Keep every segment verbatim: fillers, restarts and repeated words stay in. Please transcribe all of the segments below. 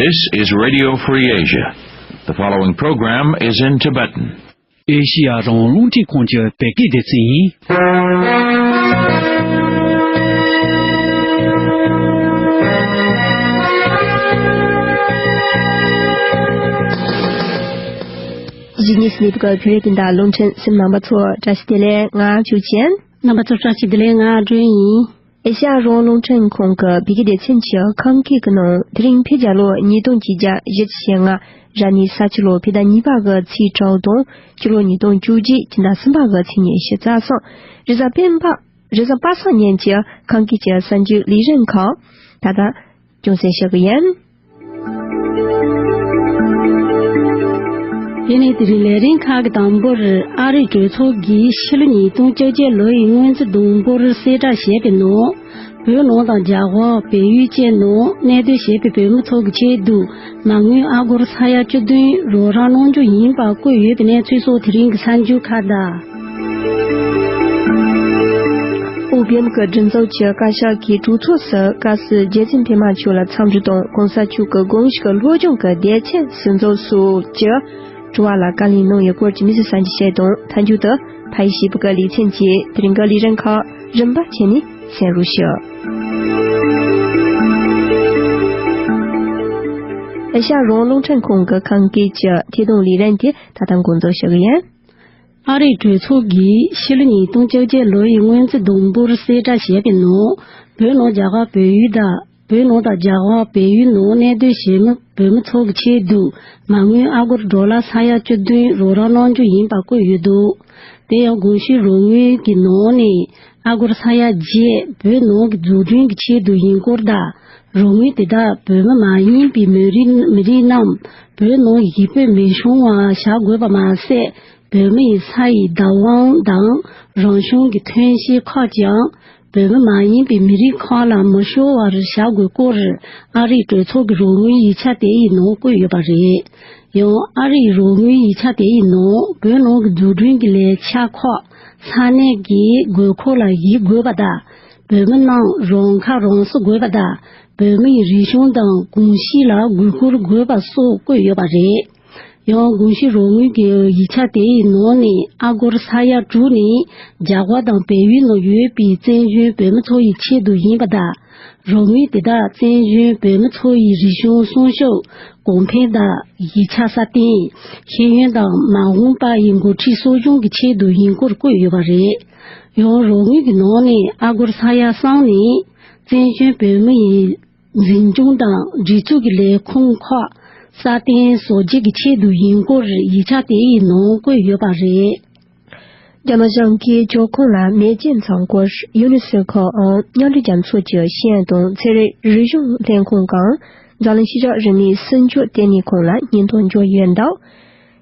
This is Radio Free Asia. The following program is in Tibetan. ཨེ་ཤི་ཡ་རང་དབང་རླུང་འཕྲིན་ཁང་གི་བོད་སྐད་སྡེ་ཚན་ཡིན། གཞིས་ཉེ་སི་ནི་བཀའ་བོད་རེ་བསྟན་དང་རླུང་འཕྲིན་གསན་མཁན་རྣམ་པ་ཚོ་བཀྲ་ཤིས་བདེ་ལེགས། ང་ཆོས་ཅན། རྣམ་པ་ཚོ་བཀྲ་ཤིས་བདེ་ལེགས། ང་སྒྲོན་ཡིན། ཨེ་ཤ་ཡ་རང་དབང་རླུང་འཕྲིན་ཁང་གི་བོད་སྐད་སྡེ་ཚན་གྱི་ཁམས་སྐད་ཀྱི་ནང་དེ་རིང་ཕྱི་རྒྱལ་ལོ་ཉིས་སྟོང་གཅིག་བརྒྱ་བཞི་བཅུ་ཞེ་ལྔ། རབ་གནས་ས་བྱི་ལོ་ཕྱི་ཟླ་གཉིས་པ་གི་ཚེས་དྲུག་དང་། སྤྱི་ལོ་ཉིས་སྟོང་བཅུ་གཅིག་སྤྱི་ཟླ་གསུམ་པ་གི་ཚེས་ཉི་ཤུ་རྩ་གསུམ། རེས་གཟའ་སྤེན་པ། རེས་གཟའ་པ་སངས་ཉིན་གྱི་ཁམས་སྐད་ཀྱི་གསར་འགྱུར་ལས་རིམ་ཁག་ད་ལྟ་རྒྱང་སྲིང་ཞུ་གི་ཡིན། དེ་ནས་དེ་རིང་ལས་རིམ་ཁག་གི་དང་པོར་ཨ་རིའི་གྲོས་ཚོགས་ཀྱིས་ཕྱི་ལོ་ཉིས་སྟོང་བཅོ་བརྒྱད་ལོ་ཡི་སྔོན་རྩིས་བསྡོམས་འབོར་གསལ་བསྒྲགས་བྱས་པའི་ནང་། བོད་ནང་དང་རྒྱ་གར་བལ་ཡུལ་བཅས་ནང་གནས་སྡོད་བྱེད་པའི་བོད་མི་ཚོ་གི་ཆེད་དུ་མ་དངུལ་ཨ་སྒོར་ས་ཡ་བཅུ་བདུན་རོགས་རམ་གནང་རྒྱུ་ཡིན་པ་བཀོད་ཡོད་པའི་གནས་ཚུལ་སོགས་དེ་རིང་གི་གསར་འགྱུར་ཁག་དང་། ཨོ་པི་ཨེམ་གྱི་སྒྲིག་འཛུགས་ཀྱི་བཀའ་ཤག་གི་གྲོས་ཚོགས་སུ་སྐབས་སུ་རྒྱལ་བཙུན་སྒྲོལ་མ་མཆོག་ལ་འཚམས་འདྲི་དང་གོང་ས་མཆོག་གི་དགོངས་གཞི་གི་སློབ་སྦྱོང་གི་དེབ་ཆེན་ཟུར་འཛུགས་སོགས་ཀྱི་དྲི་བ་ལ་བཀའ་ལན་གནང་ཡོད་སྐོར་གྱི་མི་ཚེ་གསར་འགྱུར་ཞལ་དང་མཐའ་མཇུག་ཏུ་ཕ་ཡི་ཞེ་པོ་གི་ལེ་ཚན་གྱི་དེ་རིང་གི་ལས་རིམ་ཁག་རིམ་པ་བྱས་ནས་གསན་རོགས་ཞུ། ཨེ་ཤ་ཡ་རང་དབང་རླུང་འཕྲིན་ཁང་གི་ཁམས་སྐད་ཀྱི་ཐད་གཏོང་ལས་རིམ་དེ་ད་ལྟ་འགོ་འཛུགས་ཞུ་གི་ཡིན། ཨ་རིའི་གྲོས་ཚོགས་ཀྱིས་ཕྱི་ལོ་ཉིས་སྟོང་བཅོ་བརྒྱད་ལོ་ཡི་སྔོན་རྩིས་བསྡོམས་འབོར་གསལ་བསྒྲགས་བྱས་པའི་ནང་། བོད་ནང་རྒྱ་གར་བལ་ཡུལ་དང་། བོད་ནང་དང་རྒྱ་གར་བལ་ཡུལ་ནང་གནས་སྡོད་བྱེད་མི་བོད་མི་ཚོ་གི་ཆེད་དུ་མ་དངུལ་ཨ་སྒོར་ཌོ་ལར་ས་ཡ་བཅུ་བདུན་རོགས་རམ་གནང་རྒྱུ་ཡིན་པ་བཀོད་ཡོད་འདུག་དེ་ཡང་གོང་ཞུས་རོགས་དངུལ་གྱི་ནང་ནས་ཨ་སྒོར་ས་ཡ་བརྒྱད་བོད་ནང་གི་འཛུགས་སྐྲུན་གྱི་ཆེད་དུ་ཡིན་སྐོར་དང་། རོགས་དངུལ་དེ་དག་བོད་མི་མ་ཡིན་པའི་མི་རིགས་མི་རིགས་རྣམས་བོད་ནང་ཡིག་སྤོས་མི་ཤོང་བ་བྱ་དགོས་པ་མ་ཟད། བོད་མི་ཡི་ས་ཡི་བདག་དབང་དང་རང་བྱུང་གི་ཐོན་སྐྱེད་ཁག་ཀྱང་བོད་མི་མ་ཡིན་པའི་མི་རིགས་ཁག་ལ་མི་ཤོར་བར་བྱ་དགོས་སྐོར་ཨ་རིའི་གྲོས་ཚོགས་ཀྱི་རོགས་དངུལ་ཡིག་ཆ་དེ་ཡི་ནང་བཀོད་ཡོད་པ་རེད། ཡང་ཨ་རིའི་རོགས་དངུལ་ཡིག་ཆ་དེ་ཡི་ནང་བོད་ནང་གི་འཛུགས་སྐྲུན་གྱི་ལས་འཆར་ཁག་ས་གནས་ཀྱི་དགོས་མཁོ་ལ་གཞིགས་དགོས་པ་དང་། བོད་མི་རྣམས་རང་ཁ་རང་གསོ་དགོས་པ་དང་། བོད་མི་ཡི་རིག་གཞུང་དང་གོམས་གཤིས་ལ་གུས་བཀུར་དགོས་པ་སོགས་བཀོད་ཡོད་པ་རེད། ཡང་གོང་ཞུས་རོགས་དངུལ་གྱི་ཡིག་ཆ་དེའི་ནང་ནས་ཨ་སྒོར་ས་ཡ་དྲུག་ནི་རྒྱ་གར་དང་བལ་ཡུལ་ནང་ཡོད་པའི་བཙན་བྱོལ་བོད་མི་ཚོ་ཡི་ཆེད་དུ་ཡིན་པ་དང་། རོགས་དངུལ་དེ་དག་བཙན་བྱོལ་བོད་མི་ཚོ་ཡི་རིག་གཞུང་སྲུང་སྐྱོབ། གོང་འཕེལ་དང་ཡིག་ཆ་སྲ་བརྟན། ཤེས་ཡོན་དང་མ་འོངས་པ་ཡི་འགོ་ཁྲིད་གསོ་སྐྱོང་གི་ཆེད་དུ་ཡིན་སྐོར་བཀོད་ཡོད་པ་རེད། ཡང་རོགས་དངུལ་གྱི་ནང་ནས་ཨ་སྒོར་ས་ཡ་གསུམ་ནི་བཙན་བྱོལ་བོད་མི་ཡི་འཛིན་སྐྱོང་དང་སྒྲིག་འཛུགས་ཀྱི་ལས་ཁུངས་ཁག་སྲ་བརྟན་བཟོ་བྱེད་ཀྱི་ཆེད་དུ་ཡིན་སྐོར་ཡིག་ཆ་དེ་ཡི་ནང་བཀོད་ཡོད་པ་རེད། རྒྱ་ནག་གཞུང་གིས་འབྱོར་ཁུངས་ལ་མེ་ལྕེ་འཚང་སྐོར་ཡུ་ནི་སི་ཁོའམ་མཉམ་འབྲེལ་རྒྱལ་ཚོགས་ཀྱི་ཤེས་ཡོན་དང་ཚན་རིག་རིག་གཞུང་ལྷན་ཁང་གམ་འཛམ་གླིང་གཤིས་རྒྱག་རིག་གནས་སྲུང་སྐྱོབ་ལྟེ་གནས་ཁང་ལ་སྙན་ཐོ་འབྱོར་ཡོད་འདུག་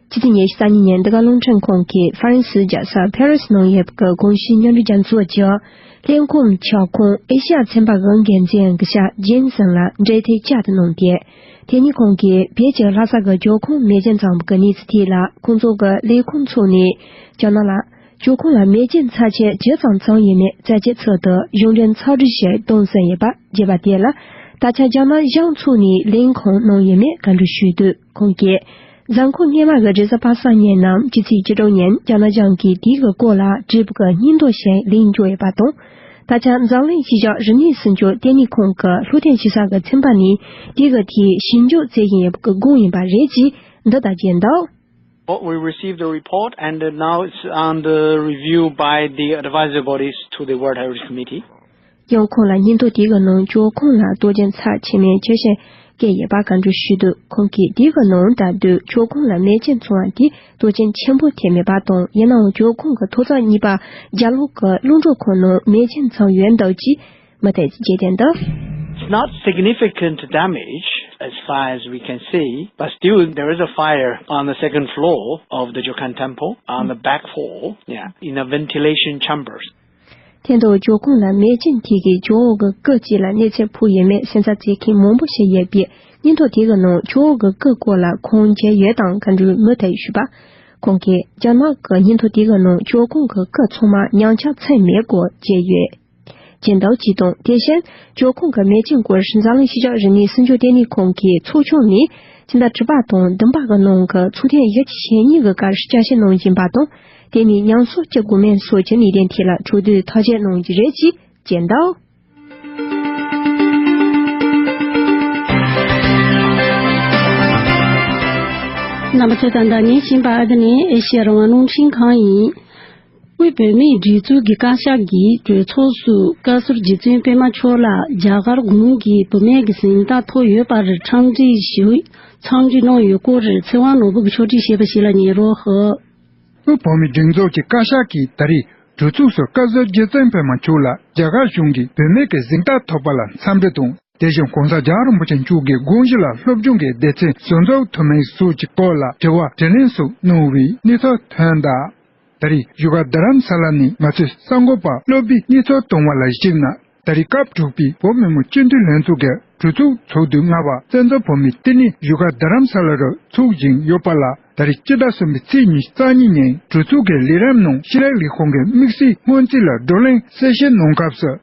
ཕྱི་ཚེས་ཉི་ཤུ་རྩ་གཉིས་ཉིན་འདི་ག་རླུང་འཕྲིན་ཁང་གིས་ཧྥ་རན་སིའི་རྒྱལ་ས་ཕེ་རི་སི་ནང་ཡོད་པའི་གོང་ཞུས་མཉམ་འབྲེལ་རྒྱལ་ཚོགས་ཀྱི་ལྷན་ཁང་ཁྱབ་ཁོངས་ཨེ་ཤེ་ཡ་ཚན་པ་གི་འགན་འཛིན་སྐུ་ཞབས་ཇེན་སན་ལ་འབྲེལ་མཐུད་བསྐྱར་དུ་གནང་སྟེ། དེ་ནི་ཁོང་གིས་བོད་ཀྱི་ལྷ་ས་གི་འབྱོར་ཁུངས་མེ་ལྕེ་འཚང་བའི་གནས་ཚུལ་ཐད་ལ་ཁོང་ཚོ་གི་ལས་ཁུངས་ཚོ་ནས་རྒྱ་ནག་ལ་འབྱོར་ཁུངས་ལ་མེ་ལྕེ་ཚབས་ཆེན་ཇི་ཙམ་འཚང་ཡོད་མེད་རྩད་ཆོད་ཚུལ་དུ་གཞུང་འབྲེལ་ཚགས་དྲི་ཞིག་བཏང་ཟིན་ཡོད་པ་བརྗོད་པ་དེ་ལ། ད་ཆ་རྒྱ་ནག་གཞུང་ཚོ་ནས་ལན་གང་གནང་ཡོད་མེད་བཀའ་འདྲི་ཞུས་དུས་ཁོང་གིས། གཟའ་འཁོར་སྔོན་མ་གི་རེས་གཟའ་པ་སངས་ཉིན་ནམ་སྤྱི་ཚེས་བཅུ་དྲུག་ཉིན་རྒྱ་ནག་གཞུང་གིས་དེའི་གི་སྐོར་ལ་དྲིལ་བུ་གི་སྙན་ཐོ་ཞིག་ལེན་འབྱོར་ཡོད་པ་དང་། ད་ཆ་འཛམ་གླིང་གཤིས་རྒྱག་རིག་གནས་སྲུང་སྐྱོབ་ལྟེ་གནས་ཁང་གི་ལྷུག་ལྡན་ཞིབ་ཚགས་ཀྱི་ཚན་པ་ནས་དེའི་གི་ཐད་ཞིབ་འཇུག་བྱེད་བཞིན་ཡོད་པ་གི་སྒང་ཡིན་པ་རེད་ཅེས་འདི་ལྟར་བརྗོད་འདུག Oh, we received the report and uh, now it's under review by the advisory bodies to the World Heritage Committee. ཡང་ཁོང་ལ་སྙན་ཐོ་དེ་གི་ནང་འབྱོར་ཁུངས་ལ་དོགས་ཅན་ཚབས་ཆེ་མེད་ཅེས་བཤད་ཀྱི་ཡོད་པ་བཀའ་འདྲི་ཞུས་དུས་ཁོང་གིས་དེ་གི་ནང་ད་དུང་འབྱོར་ཁུངས་ལ་མེ་ལྕེ་འཚང་བ་དེ་དོགས་ཅན་ཆེན་པོ་ཐེབས་མེད་པ་དང་། ཡིན་ནའང་འབྱོར་ཁུངས་ཀྱི་ཐོག་བརྩེགས་གཉིས་པ་རྒྱ་ལོགས་ཀྱི་རླུང་འཕྲིན་ཁང་ནང་མེ་ལྕེ་འཚང་ཡོད་འདུག་ཅེས་མུ་མཐུད་བརྗོད་དེ་འདུག It's not significant damage as far as we can see, but still there is a fire on the second floor of the Jokhan temple on the back hall, yeah, in a ventilation chamber. དེ་འདྲ་འབྱོར་ཁུངས་ལ་མེ་ལྕེ་དེ་གིས་ཇོ་བོ་གི་སྐུ་དཀྱིལ་ལ་གནོད་འཚེ་ཕོག་ཡོད་མེད་སེམས་འཚབ་བྱེད་མཁན་མང་པོ་ཞིག་ཡོད་པས། སྙན་ཐོ་དེ་གི་ནང་ཇོ་བོ་གི་སྐུ་སྐོར་ལ་གང་བྱས་ཡོད་དམ་བཀའ་འདྲི་མུ་མཐུད་ཞུས་པ། ཁོང་གིས་རྒྱ་ནག་གི་སྙན་ཐོ་དེ་གི་ནང་འབྱོར་ཁུངས་ཀྱི་སྐུ་ཚང་མ་ཉམས་ཆག་ཕྱིན་མེད་སྐོར་བརྗོད་ཡོད། མཇལ་དར་བཅས་དང་། དེ་བཞིན་ཇོ་ཁང་གི་མེ་ཆེན་སྐོར་འཛམ་གླིང་ཤེས་བྱ་རིག་གནས་སྲུང་སྐྱོབ་ལྟེ་གནས་ཁང་གི་ཚོགས་ཆུང་ནས་ཕྱི་ཟླ་དྲུག་པ་དང་བདུན་པ་གི་ནང་གི་ཚོགས་ཐེངས་བཞི་བཅུ་ཞེ་གཉིས་ཀྱི་སྐབས་སུ་བསྐྱར་ཞིབ་གནང་བཞིན་པ་དང་། དེ་ནས་ཉམས་གསོ་བགྱི་དགོས་མིན་སོགས་ཀྱི་གནད་དོན་ཐད་ལ་འཕྲོས་བསྡུར་ཐག་གཅོད་གནང་རྒྱུ་རེད། ཅེས་མཇལ་དར། རྣམ་པ་ཚོས་ད་ལྟ་ཉན་བཞིན་པ་ཨ་ནི་ཨེ་ཤེ་ཡ་རང་དབང་རླུང་འཕྲིན་ཁང་ཡིན། དབུས་བུད་མེད་སྒྲིག་འཛུགས་ཀྱི་བཀའ་ཤག་གིས་གྲོས་ཚོགས་སུ་བཀའ་ཟུར་རྗེ་བཙུན་པད་མ་མཆོག་ལ་རྒྱ་གར་གོང་གི་བུད་མེད་ཀྱི་གཟེངས་རྟགས་ཐོབ་ཡོད་པར་འཚམས་འདྲི་ཞུ་འཚམས་འདྲི་གནང་ཡོད་སྐོར་ཚེ་དབང་ནོར་བུ་གིས་ཕྱོགས་སྒྲིག་བྱས་པ་ཞིག་ལ་ཉན་རོགས་ཞུ། དབུས་བུད་མེད་སྒྲིག་འཛུགས་ཀྱི་བཀའ་ཤག་གིས་ད་རེས་གྲོས་ཚོགས་སུ་བཀའ་ཟུར་རྗེ་བཙུན་པད་མ་མཆོག་ལ་རྒྱ་གར་གཞུང་གིས་བུད་མེད་ཀྱི་གཟེངས་རྟགས་ཐོབ་པ་ལ་འཚམས་འདྲི་དང་། དེ་བཞིན་༸གོང་ས་༸རྒྱལ་བ་རིན་པོ་ཆེ་མཆོག་གི་དགོངས་གཞི་ལ་སློབ་སྦྱོང་གི་སྡེ་ཚན་གསོ་འཛུགས་ཐུབ་མིན་སོགས་ཀྱི་སྐོར་ལ་དྲི་བ་དྲིས་ལན་སོགས་གནང་བའི་གནས་ཚུལ་ཐོན་གདའ། ད་རེས་བཞུགས་སྒར་རྡ་རམ་ས་ལ་ནས་ང་ཚོའི་གསར་འགོད་པ་སློབ་དཔོན་གནས་ཚུལ་བཏང་བ་ལ་གཞིགས་ན། ད་རེས་སྐབས་དྲུག་པའི་བོད་མི་མང་སྤྱི་འཐུས་ལྷན་ཚོགས་ཀྱི་གྲོས་ཚོགས་ཚོགས་དུས་ལྔ་པ་བཙན་བྱོལ་བོད་མིའི་བསྟི་གནས་བཞུགས་སྒར་རྡ་རམ་ས་ལ་རུ་འཚོགས་བཞིན་ཡོད་པ་ལ། ད་རེས་སྤྱི་ཟླ་གསུམ་པའི་ཚེས་ཉི་ཤུ་རྩ་གཉིས་ཉིན་གྲོས་ཚོགས་ཀྱི་ལས་རིམ་ནང་ཤེས་རིག་ལས་ཁུངས་ཀྱི་དམིགས་བསལ་སྔོན་རྩིས་ལ་བགྲོ་གླེང་གསལ་བཤད་གནང་སྐབས་སུ།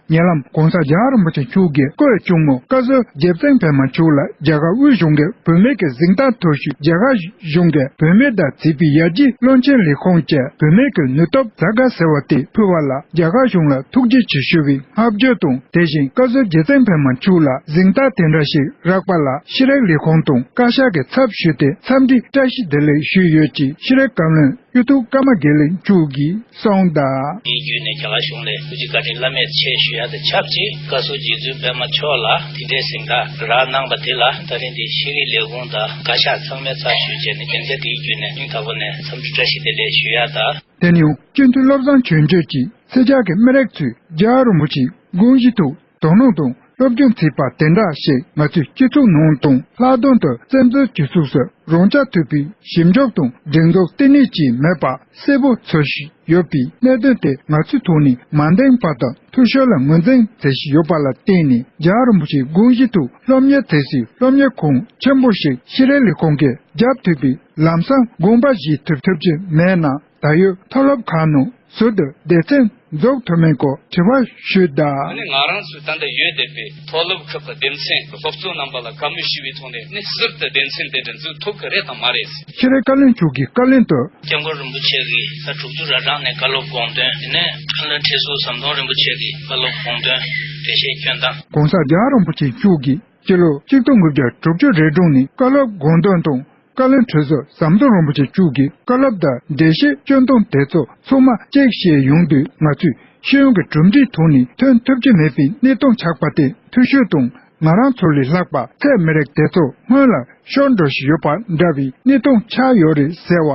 ཉེ་ལམ་༸གོང་ས་༸རྒྱལ་བ་རིན་པོ་ཆེ་མཆོག་གི་སྐུའི་གཅུང་མོ་བཀའ་ཟུར་རྗེ་བཙུན་པད་མ་མཆོག་ལ་རྒྱ་གར་དབུས་གཞུང་གི་བུད་མེད་ཀྱི་གཟེངས་རྟགས་ཐོབ་ཤུལ་རྒྱ་གར་གཞུང་གི་བུད་མེད་དང་བྱིས་པའི་ཡར་རྒྱས་བློན་ཆེན་ལས་ཁུངས་ཀྱི་བུད་མེད་ཀྱི་ནུས་སྟོབས་གཟའ་སྐར་ཟེར་བ་དེ་ཕུལ་བ་ལ་རྒྱ་གར་གཞུང་ལ་ཐུགས་རྗེ་ཆེ་ཞུ་བའི་བསྔགས་བརྗོད་དང་། དེ་བཞིན་བཀའ་ཟུར་རྗེ་བཙུན་པད་མ་མཆོག་ལ་གཟེངས་རྟགས་དེ་འདྲ་ཞིག་རག་པ་ལ་ཤེས་རིག་ལས་ཁུངས་དང་བཀའ་ཤག་གི་ཚབ་ཞུས་ཏེ་འཚམས་འདྲིའི་བཀྲ་ཤིས་བདེ་ལེགས་ཞུས་ཡོད་ཅེས་ཤེས་རིག་བཀའ་བློན་གཡུ་ཐོག་ཀརྨ་དགེ་ལེགས་མཆོག་གིས་གསུངས་གདའ། དེའི་བརྒྱུད་ནས་རྒྱ་གར་གཞུང་ལ་ཐུགས་རྗེ་བཀའ་དྲིན་བླ་མེད་ཆེ་ཞུ་ཡ་དང་ཆབས་ཅིག་བཀའ་ཟུར་རྗེ་བཙུན་པད་མ་མཆོག་ལ་དེ་འདྲའི་གཟེངས་རྟགས་རག་གནང་བ་དེ་ལ་ད་རིང་འདི་ཤེས་རིག་ལས་ཁུངས་དང་བཀའ་ཤག་ཚང་མའི་ཚབ་ཞུས་བྱས་ནས་སྙིང་ཐག་པ་ནས་འཚམས་འདྲི་བཀྲ་ཤིས་བདེ་ལེགས་ཞུ་ཡ་དང་། དེ་ནས་སྤྱི་འཐུས་བློ་བཟང་ཆོས་འབྱོར་གྱིས་སེར་སྐྱ་གི་མི་རིགས་ཚོས་རྒྱལ་བ་རིན་པོ་ཆེའི་དགོངས་གཞི་ཐོག་དོ་སྣང་དང་སློབ་སྦྱོང་བྱས་པ་དེ་འདྲ་ཞིག་ང་ཚོའི་སྤྱི་ཚོགས་ནང་དང་ལྷག་དོན་དུ་བཙན་བྱོལ་སྤྱི་ཚོགས་སུ་རང་རྐྱ་ཐུབ་པའི་ཞིབ་འཇུག་དང་སྒྲིག་འཛུགས་ལྟེ་གནས་ཀྱིས་མེད་པ་གསལ་པོ་ཚོར་བཞིན་ཡོད་པའི་གནད་དོན་དེ་ང་ཚོའི་ཐོག་ནས་མ་འདེང་བར་དུ་འཐུས་ཤོར་ལ་ངོས་འཛིན་བྱེད་བཞིན་ཡོད་པ་ལ་བརྟེན་ནས་རྒྱལ་བ་རིན་པོ་ཆེའི་དགོངས་གཞི་ཐོག་སློབ་གཉེར་བྱེད་སའི་སློབ་གཉེར་ཁང་ཆེན་པོ་ཞིག་ཤེས་རིག་ལས་ཁུངས་ཀྱིས་རྒྱབ་ཐུབ་པའི་ལམ་སང་དགོངས་པ་བཞེས་ཐུབ་ཐུབ་ཀྱི་མེད་ན། ད་ཡོད་མཐོ་སློབ་ཁག་ནང་ཟུར་དུ་སྡེ་ཚན་འཛུགས་ཐུབ་མིན་སྐོར་དྲི་བ་ཞུས་གདའ། ཨ་ནི་ང་རང་ཚོའི་ད་ལྟ་ཡོད་བསྡད་པའི་མཐོ་སློབ་ཁག་གི་སྡེ་ཚན་སློབ་གཙོ་རྣམ་པ་ལ་བཀའ་མོལ་ཞུས་པའི་ཐོག་ནས་ནི་ཟུར་དུ་སྡེ་ཚན་དེ་འདྲ་འཛུགས་ཐུབ་ཀྱི་རེད་དམ་མ་རེད། ཤེས་རིག་བཀའ་བློན་མཆོག་གིས་བཀའ་ལན་དུ། སྐྱབས་མགོན་རིན་པོ་ཆེ་གིས་ཟླ་དྲུག་ཅུ་རབ་གྲངས་ནས་བཀའ་སློབ་དགོངས་དོན། དེ་ནས་བཀའ་བློན་ཁྲི་ཟུར་ཟམ་གདོང་རིན་པོ་ཆེ་གིས་བཀའ་སློབ་དགོངས་དོན་འགྲེལ་བཤད་སྐྱོན་དང་། ༸གོང་ས་༸རྒྱལ་བ་རིན་པོ་ཆེ་མཆོག་གིས་སྤྱི་ལོ་ཆིག་སྟོང་དགུ་བརྒྱ་དྲུག་ཅུ་རེ་དྲུག་ནས་བཀའ་སློབ་དགོངས་དོན་དང་། བཀའ་བློན་ཁྲི་ཟུར་ཟམ་གདོང་རིན་པོ་ཆེ་མཆོག་གིས་བཀའ་སློབ་དང་འགྲེལ་བཤད་སྐྱོན་སྟངས་དེ་ཚོ་ཚང་མ་གཅིག་བཤད་ཡོང་དུས། ང་ཚོས་ཤེས་ཡོན་གྱི་གྲུབ་འབྲས་ཐོག་ནས་ཐོན་ཐུབ་ཀྱི་མེད་པའི་གནས་སྟངས་ཆགས་པ་དེ་འཐུས་ཤོར་དང་། ང་རང་ཚོ་ལས་ལྷག་པ་ཚད་མི་རིགས་དེ་ཚོ་སྔོན་ལ་ཤོར་འགྲོ་བཞིན་ཡོད་པ་འདྲ་བའི་གནས་སྟངས་ཆགས་ཡོད་རེད་ཟེར་བ།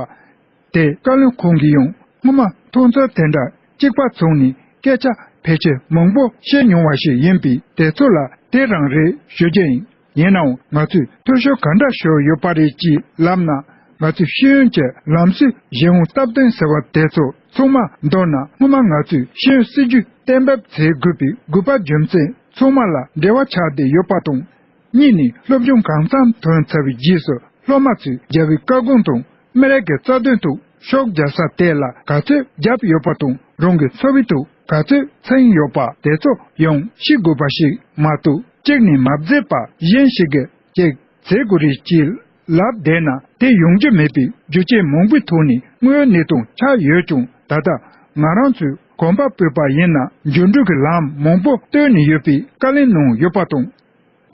དེ་བཀའ་བློན་ཁོང་གིས་ཡང་སྔོན་མ་མཐོང་ཚུལ་དེ་འདྲ་གཅིག་པ་ཚང་ནས་སྐད་ཆ་ཕལ་ཆེར་མང་པོ་བཤད་མྱོང་བ་ཞིག་ཡིན་པས། དེ་ཚོ་ལ་དེ་རང་རེད་ཞུ་རྒྱུ་ཡིན། ཡིན་ནའང་ང་ཚོས་འཐུས་ཤོར་ག་འདྲ་ཤོར་ཡོད་པ་རེད་ཅེས་ལབ་ན། ང་ཚོས་ཤེས་ཡོན་གྱི་ལམ་སྲོལ་གཞན་དབང་སྟབས་བསྟུན་ཟེར་བ་དེ་ཚོ་ཚང་མ་མདོར་ན་སྔོན་མ་ང་ཚོས་ཤེས་ཡོན་སྲིད་ཇུས་གཏན་འབེབས་བྱེད་དགོས་པའི་དགོས་པ་རྒྱུ་མཚན་ཚང་མ་ལ་འབྲེལ་བ་ཆགས་བསྡད་ཡོད་པ་དང་། གཉིས་ནས་སློབ་སྦྱོང་གང་འཚམ་ཐོན་ཚར་བའི་རྗེས་སུ་སློབ་མ་ཚོས་རྒྱལ་བའི་བཀའ་དགོངས་དང་། མི་རིགས་ཀྱི་རྩ་དོན་ཐོག་ཤུགས་རྒྱག་ས་དེ་ལ་ག་ཚོད་བརྒྱབ་ཡོད་པ་དང་། རང་གི་འཚོ་བའི་ཐོག་ག་ཚོད་ཚིམ་ཡོད་པ་དེ་ཚོ་ཡང་ཤེས་དགོས་པ་ཞིག་མ་གཏོགས། གཅིག་ནས་མ་བརྗེད་པ་གཞན་ཞིག་གིས་ཅིག་བྱེད་དགོས་རེད་ཅེས་ལབ་བསྡད་ན། དེ་ཡོང་རྒྱུ་མེད་པའི་རྒྱུ་རྐྱེན་མང་པོའི་ཐོག་ནས་དངོས་ཡོད་གནས་སྟངས་ཆགས་ཡོད་ཀྱང་། ད་ལྟ་ང་རང་ཚོས་གོམ་པ་སྤོས་པ་ཡིན་ན། འགྱུར་འགྲོས་ཀྱི་ལམ་མང་པོ་བཏོད་ནས་ཡོད་པའི་བཀའ་ལན་གནང་ཡོད་པ་དང་།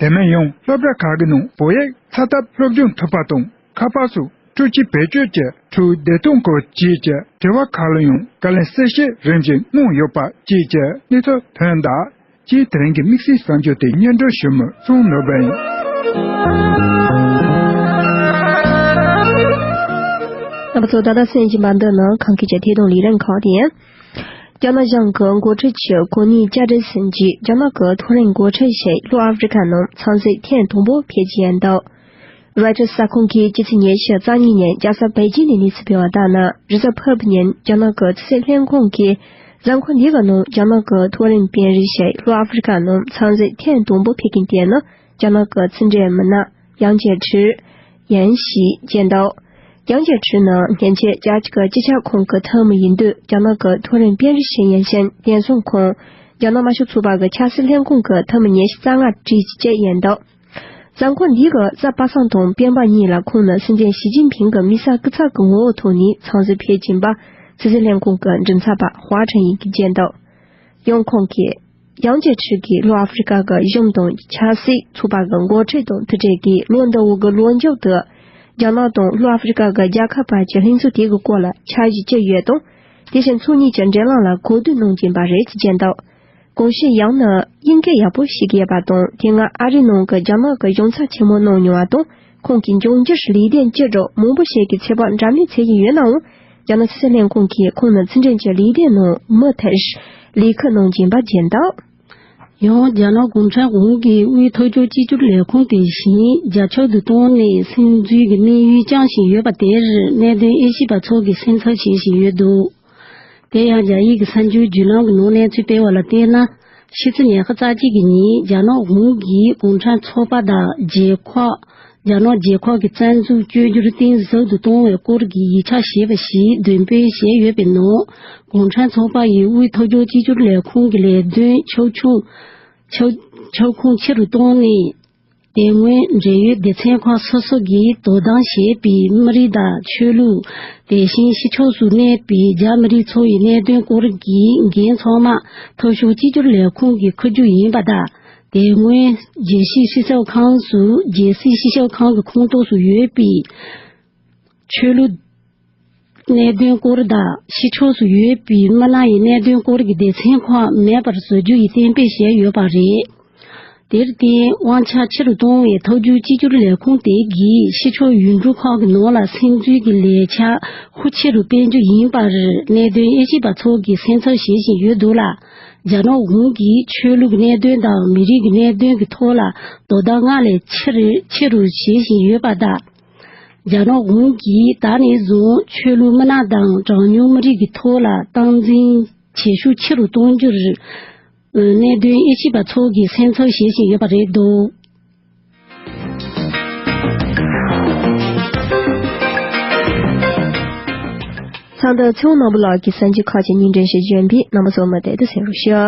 དེ་མིན་ཡང་སློབ་གྲྭ་ཁག་གི་ནང་བོད་ཡིག་ཚ་ཐབས་སློབ་སྦྱོང་ཐུབ་པ་དང་། ཁ་པར་སོགས་འཕྲུལ་ཆས་བེད་སྤྱོད་ཀྱི་འཕྲུལ་བདེ་ཐང་སྐོར་བཅས་ཀྱི་དྲི་བ་ཁག་ལ་ཡང་བཀའ་ལན་གསལ་བཤད་རིམ་བཞིན་གནང་ཡོད་པ་བཅས་ཀྱི་གནས་ཚུལ་ཐོན་གདའ། ཅེས་དེ་རིང་གི་དམིགས་བསལ་གསར་འགྱུར་དེ་སྙན་སྒྲོན་ཞུ་མི་ཚོང་ནོར་བུ་ཡིན། རྣམ་པ་ཚོ་ད་ལྟ་གསན་བཞིན་པ་འདི་ནི་ཁམས་སྐད་ཀྱི་ཐད་གཏོང་ལས་རིམ་ཁག་དེ་ཡིན། རྒྱ་ནག་གཞུང་གི་འགོ་ཁྲིད་ཀྱི་གོ་གནས་བསྐྱར་གྲོས་ཟིན་རྗེས། རྒྱ་ནག་གི་མཐོ་རིམ་འགོ་ཁྲིད་ཞིག་ལྷོ་ཨ་ཧྥེ་རི་ཁ་ནང་འཚམས་གཟིགས་ཐེངས་དང་པོ་ཕེབས་ཀྱི་ཡིན་འདུག་རོའི་ཊར་གསར་ཁང་གིས་སྤྱི་ཚེས་ཉི་ཤུ་རྩ་གཉིས་ཉིན་རྒྱལ་ས་པེ་ཅིང་ནས་གནས་ཚུལ་སྤེལ་བ་ལྟར་ན། རེས་གཟའ་ཕུར་བུ་ཉིན་རྒྱ་ནག་གི་ཕྱི་སྲིད་ལྷན་ཁང་གིས་གཟའ་འཁོར་འདིའི་ནང་རྒྱ་ནག་གི་མཐོ་རིམ་དཔོན་རིགས་ཤིག་ལྷོ་ཨ་ཧྥེ་རི་ཁ་ནང་འཚམས་གཟིགས་ཐེངས་དང་པོ་ཕེབས་མཁན་དེ་ནི། རྒྱ་ནག་གི་ཕྱི་འབྲེལ་མི་སྣ་ཡང་ཅེ་ཁྲི་ཡིན་ཞེས་བརྗོད་འདུག་ཡང་ཅེ་ཁྲི་ནི་སྔོན་ཆད་རྒྱལ་སྤྱི་གི་སྤྱི་ཁྱབ་ཁང་གི་ཐུན་མོང་ཡིན་དུས། རྒྱ་ནག་གི་མཐོ་རིམ་དཔོན་རིགས་ཤིག་ཡིན་ཕྱིན། བདེ་སྲུང་ཁང་ རྒྱ་ནག་དམར་ཤོག་ཚོགས་པ་གི་ཆབ་སྲིད་ལྷན་ཁང་གི་འཐུས་མི་ཉི་ཤུ་རྩ་ལྔ་བྲིས་ཀྱི་བཅད་ཡིན་འདུག་གཟའ་འཁོར་འདིའི་གི་གཟའ་པ་སངས་དང་སྤེན་པ་གཉིས་ལ་ཁོང་ནི་སྲིད་འཛིན་ཞི་ཅིན་ཕིང་གི་མི་སེར་སྐུ་ཚབ་ཀྱི་ངོ་བོ་ཐོག་ནས་འཚམས་གཟིགས་ཕེབས་ཀྱིན་པ་ཕྱི་སྲིད་ལྷན་ཁང་གི་མགྲིན་ཚབ་པ་ཧྭ་ཁྲེན་ཡིས་བརྗོད་འདུག་ཡང་ཁོང་གིས། ཡང་ཅིན་ཁྲི་གིས་ལྷོ་ཨ་ཧྥེ་རི་ཁ་གི་གཞུང་དང་ཆབ་སྲིད་ཚོགས་པ་གི་འགོ་ཁྲིད་དང་ཐུག་འཕྲད་དེ་ལོ་འདི་འོག་གི་ལོ་མཇུག་ཏུ། རྒྱ་ནག་དང་ལྷོ་ཨ་ཧྥེ་རི་ཁ་གི་རྒྱལ་ཁབ་བར་གྱི་ལྷན་ཚོགས་དེ་གི་སྐོར་ལ་འཆར་གཞི་བཅུ་ཡོད་དང་། དེ་བཞིན་ཚོགས་གཉིས་ཀྱི་འབྲེལ་ལམ་ལ་གོ་བསྡུར་གནང་གིན་པ་རེད་ཅེས་བརྗོད་འདུག་གོང་ཞུས་ཡང་ནི་དབྱིན་སྐད་ཡག་པོ་ཤེས་ཀྱི་ཡོད་པ་དང་། དེ་སྔ་ཨ་རིའི་ནང་གི་རྒྱ་ནག་གི་གཞུང་ཚབ་ཆེན་མོ་གནང་མྱོང་བ་དང་། ཁོང་གིས་འབྱུང་འགྱུར་ལས་དོན་བཅུ་དྲུག་མང་པོ་ཞིག་གི་ཚོད་དཔག་འདྲ་མིན་བྱེད་ཀྱི་ཡོད་ནའང་། རྒྱ་ནག་ཕྱི་སྲིད་ལྷན་ཁང་གིས་ཁོང་ནི་ཕྱི་འབྲེལ་གྱི་ལས་དོན་ནང་མུ་མཐུད་ལས་ཁུར་གནང་གིན་པ་བརྗོད་འདུག་ཡང་རྒྱ་ནག་གུང་ཁྲན་དབང་གིས་དབུས་ཐོབ་ཕྱོགས་གཅིག་གྱུར་ལས་ཁུངས་དེ་བཞིན་རྒྱ་ཁྱབ་ཏུ་བཏང་ནས་སིམ་འཛུལ་གྱི་གནས་ཡུལ་བསྐྱངས་བཞིན་ཡོད་པ་དེར་གནད་དོན་དབྱེ་ཞིབ་པ་ཚོ་གིས་སེམས་འཚབ་བྱེད་བཞིན་ཡོད་འདུག་དེ་ཡང་རྒྱ་ཡིག་གི་གསར་འགྱུར་བརྒྱུད་ལམ་གྱི་ནང་གནས་ཚུལ་སྤེལ་བ་ལ་བལྟས་ན། ཕྱི་ཚེས་ཉི་ཤུ་རྩ་གཅིག་གི་ཉིན་རྒྱ་ནག་གཞུང་གིས་གུང་ཁྲན་ཚོགས་པ་དང་རྒྱལ་ཁབ། རྒྱ་ནག་རྒྱལ་ཁབ་ཀྱི་རྩ་འཛུགས་བཅོས་བསྒྱུར་གཏིང་ཟབ་ཏུ་གཏོང་བའི་སྐོར་གྱི་ཡིག་ཆ་ཞེས་པ་ཞིག་འདོན་སྤེལ་བྱས་ཡོད་པའི་ནང་། གུང་ཁྲན་ཚོགས་པ་ཡིས་དབུས་ཐོབ་ཕྱོགས་གཅིག་གྱུར་ལས་ཁུངས་ཀྱི་ལས་དོན་ཁྱབ་ཁོངས་ཁྱབ་ཁྱབ་ཁོངས་ཆེ་རུ་བཏང་ནས། དེ་སྔོན་འབྲེལ་ཡོད་སྡེ་ཚན་ཁག་སོ་སོ་གིས་དོ་དམ་བྱས་པའི་མི་རིགས་དང་ཆོས་ལུགས། དེ་བཞིན་ཕྱི་ཕྱོགས་སུ་གནས་པའི་རྒྱ་མི་རིགས་ཚོ་ཡི་གནད་དོན་སྐོར་གྱི་འགན་ཚང་མ་ཐོབ་ཕྱོགས་གཅིག་གྱུར་ལས་ཁུངས་ཀྱིས་འཁུར་རྒྱུ་ཡིན་པ་དང་། དེ་སྔོན་རྒྱལ་སྤྱིའི་སྤྱི་ཁྱབ་ཁང་སུ་རྒྱལ་སྲིད་སྤྱི་ཁྱབ་ཁང་གི་ཁོངས་གཏོགས་སུ་ཡོད་པའི་ཆོས་ལུགས་གནད་དོན་སྐོར་དང་ཕྱི་ཕྱོགས་སུ་ཡོད་པའི་མི་སྣ་ཡི་གནད་དོན་སྐོར་གྱི་སྡེ་ཚན་ཁག་མེད་པར་བཟོ་རྒྱུ་ཡི་གཏན་འབེབས་བྱས་ཡོད་པ་རེད། དེར་བརྟེན་དབང་ཆ་ཆེ་རུ་གཏོང་བའི་ཐོབ་རྒྱུ་གཅིག་གྱུར་ལས་ཁུངས་དེ་གིས་ཕྱི་ཕྱོགས་ཡུལ་གྲུ་ཁག་གི་ནང་ལ་སིམ་འཛུལ་གྱི་ལས་འཆར་ཤུགས་ཆེ་རུ་སྤེལ་རྒྱུ་ཡིན་པར་གནད་དོན་དབྱེ་ཞིབ་པ་ཚོ་གིས་སེམས་འཚབ་བྱེད་བཞིན་ཡོད་འདུག་ལ། རྒྱ་ནག་གཞུང་གིས་ཆོས་ལུགས་གནད་དོན་དང་མི་རིགས་ཀྱི་གནད་དོན་གྱི་ཐོག་ལ་དོ་དམ་སྔར་ལས་ཆེ་རུ་ཆེ་རུ་བྱེད་བཞིན་ཡོད་པ་དང་། རྒྱ་ནག་གཞུང་གིས་ད་ནས་བཟུང་ཆོས་ལུགས་མི་སྣ་དང་གྲངས་ཉུང་མི་རིགས་ཀྱི་ཐོག་ལ་སྟངས་འཛིན་བྱེད་ཤུགས་ཆེ་རུ་གཏོང་རྒྱུར། གནད་དོན་དབྱེ་ཞིབ་པ་ཚོ་གིས་སེམས་འཚབ་བྱེད་བཞིན་ཡོད་པ་རེད་འདུག་ཚང་དང་ཚེ་དབང་ནོར་བུ་ལགས་ཀྱིས་གསར་འགྱུར་ཁག་ཅིག་སྙན་སྒྲོན་ཞིག་བྱོན་པས་རྣམ་པ་ཚོ་མུ་མཐུད་དུ་གསན་རོགས་ཞུ།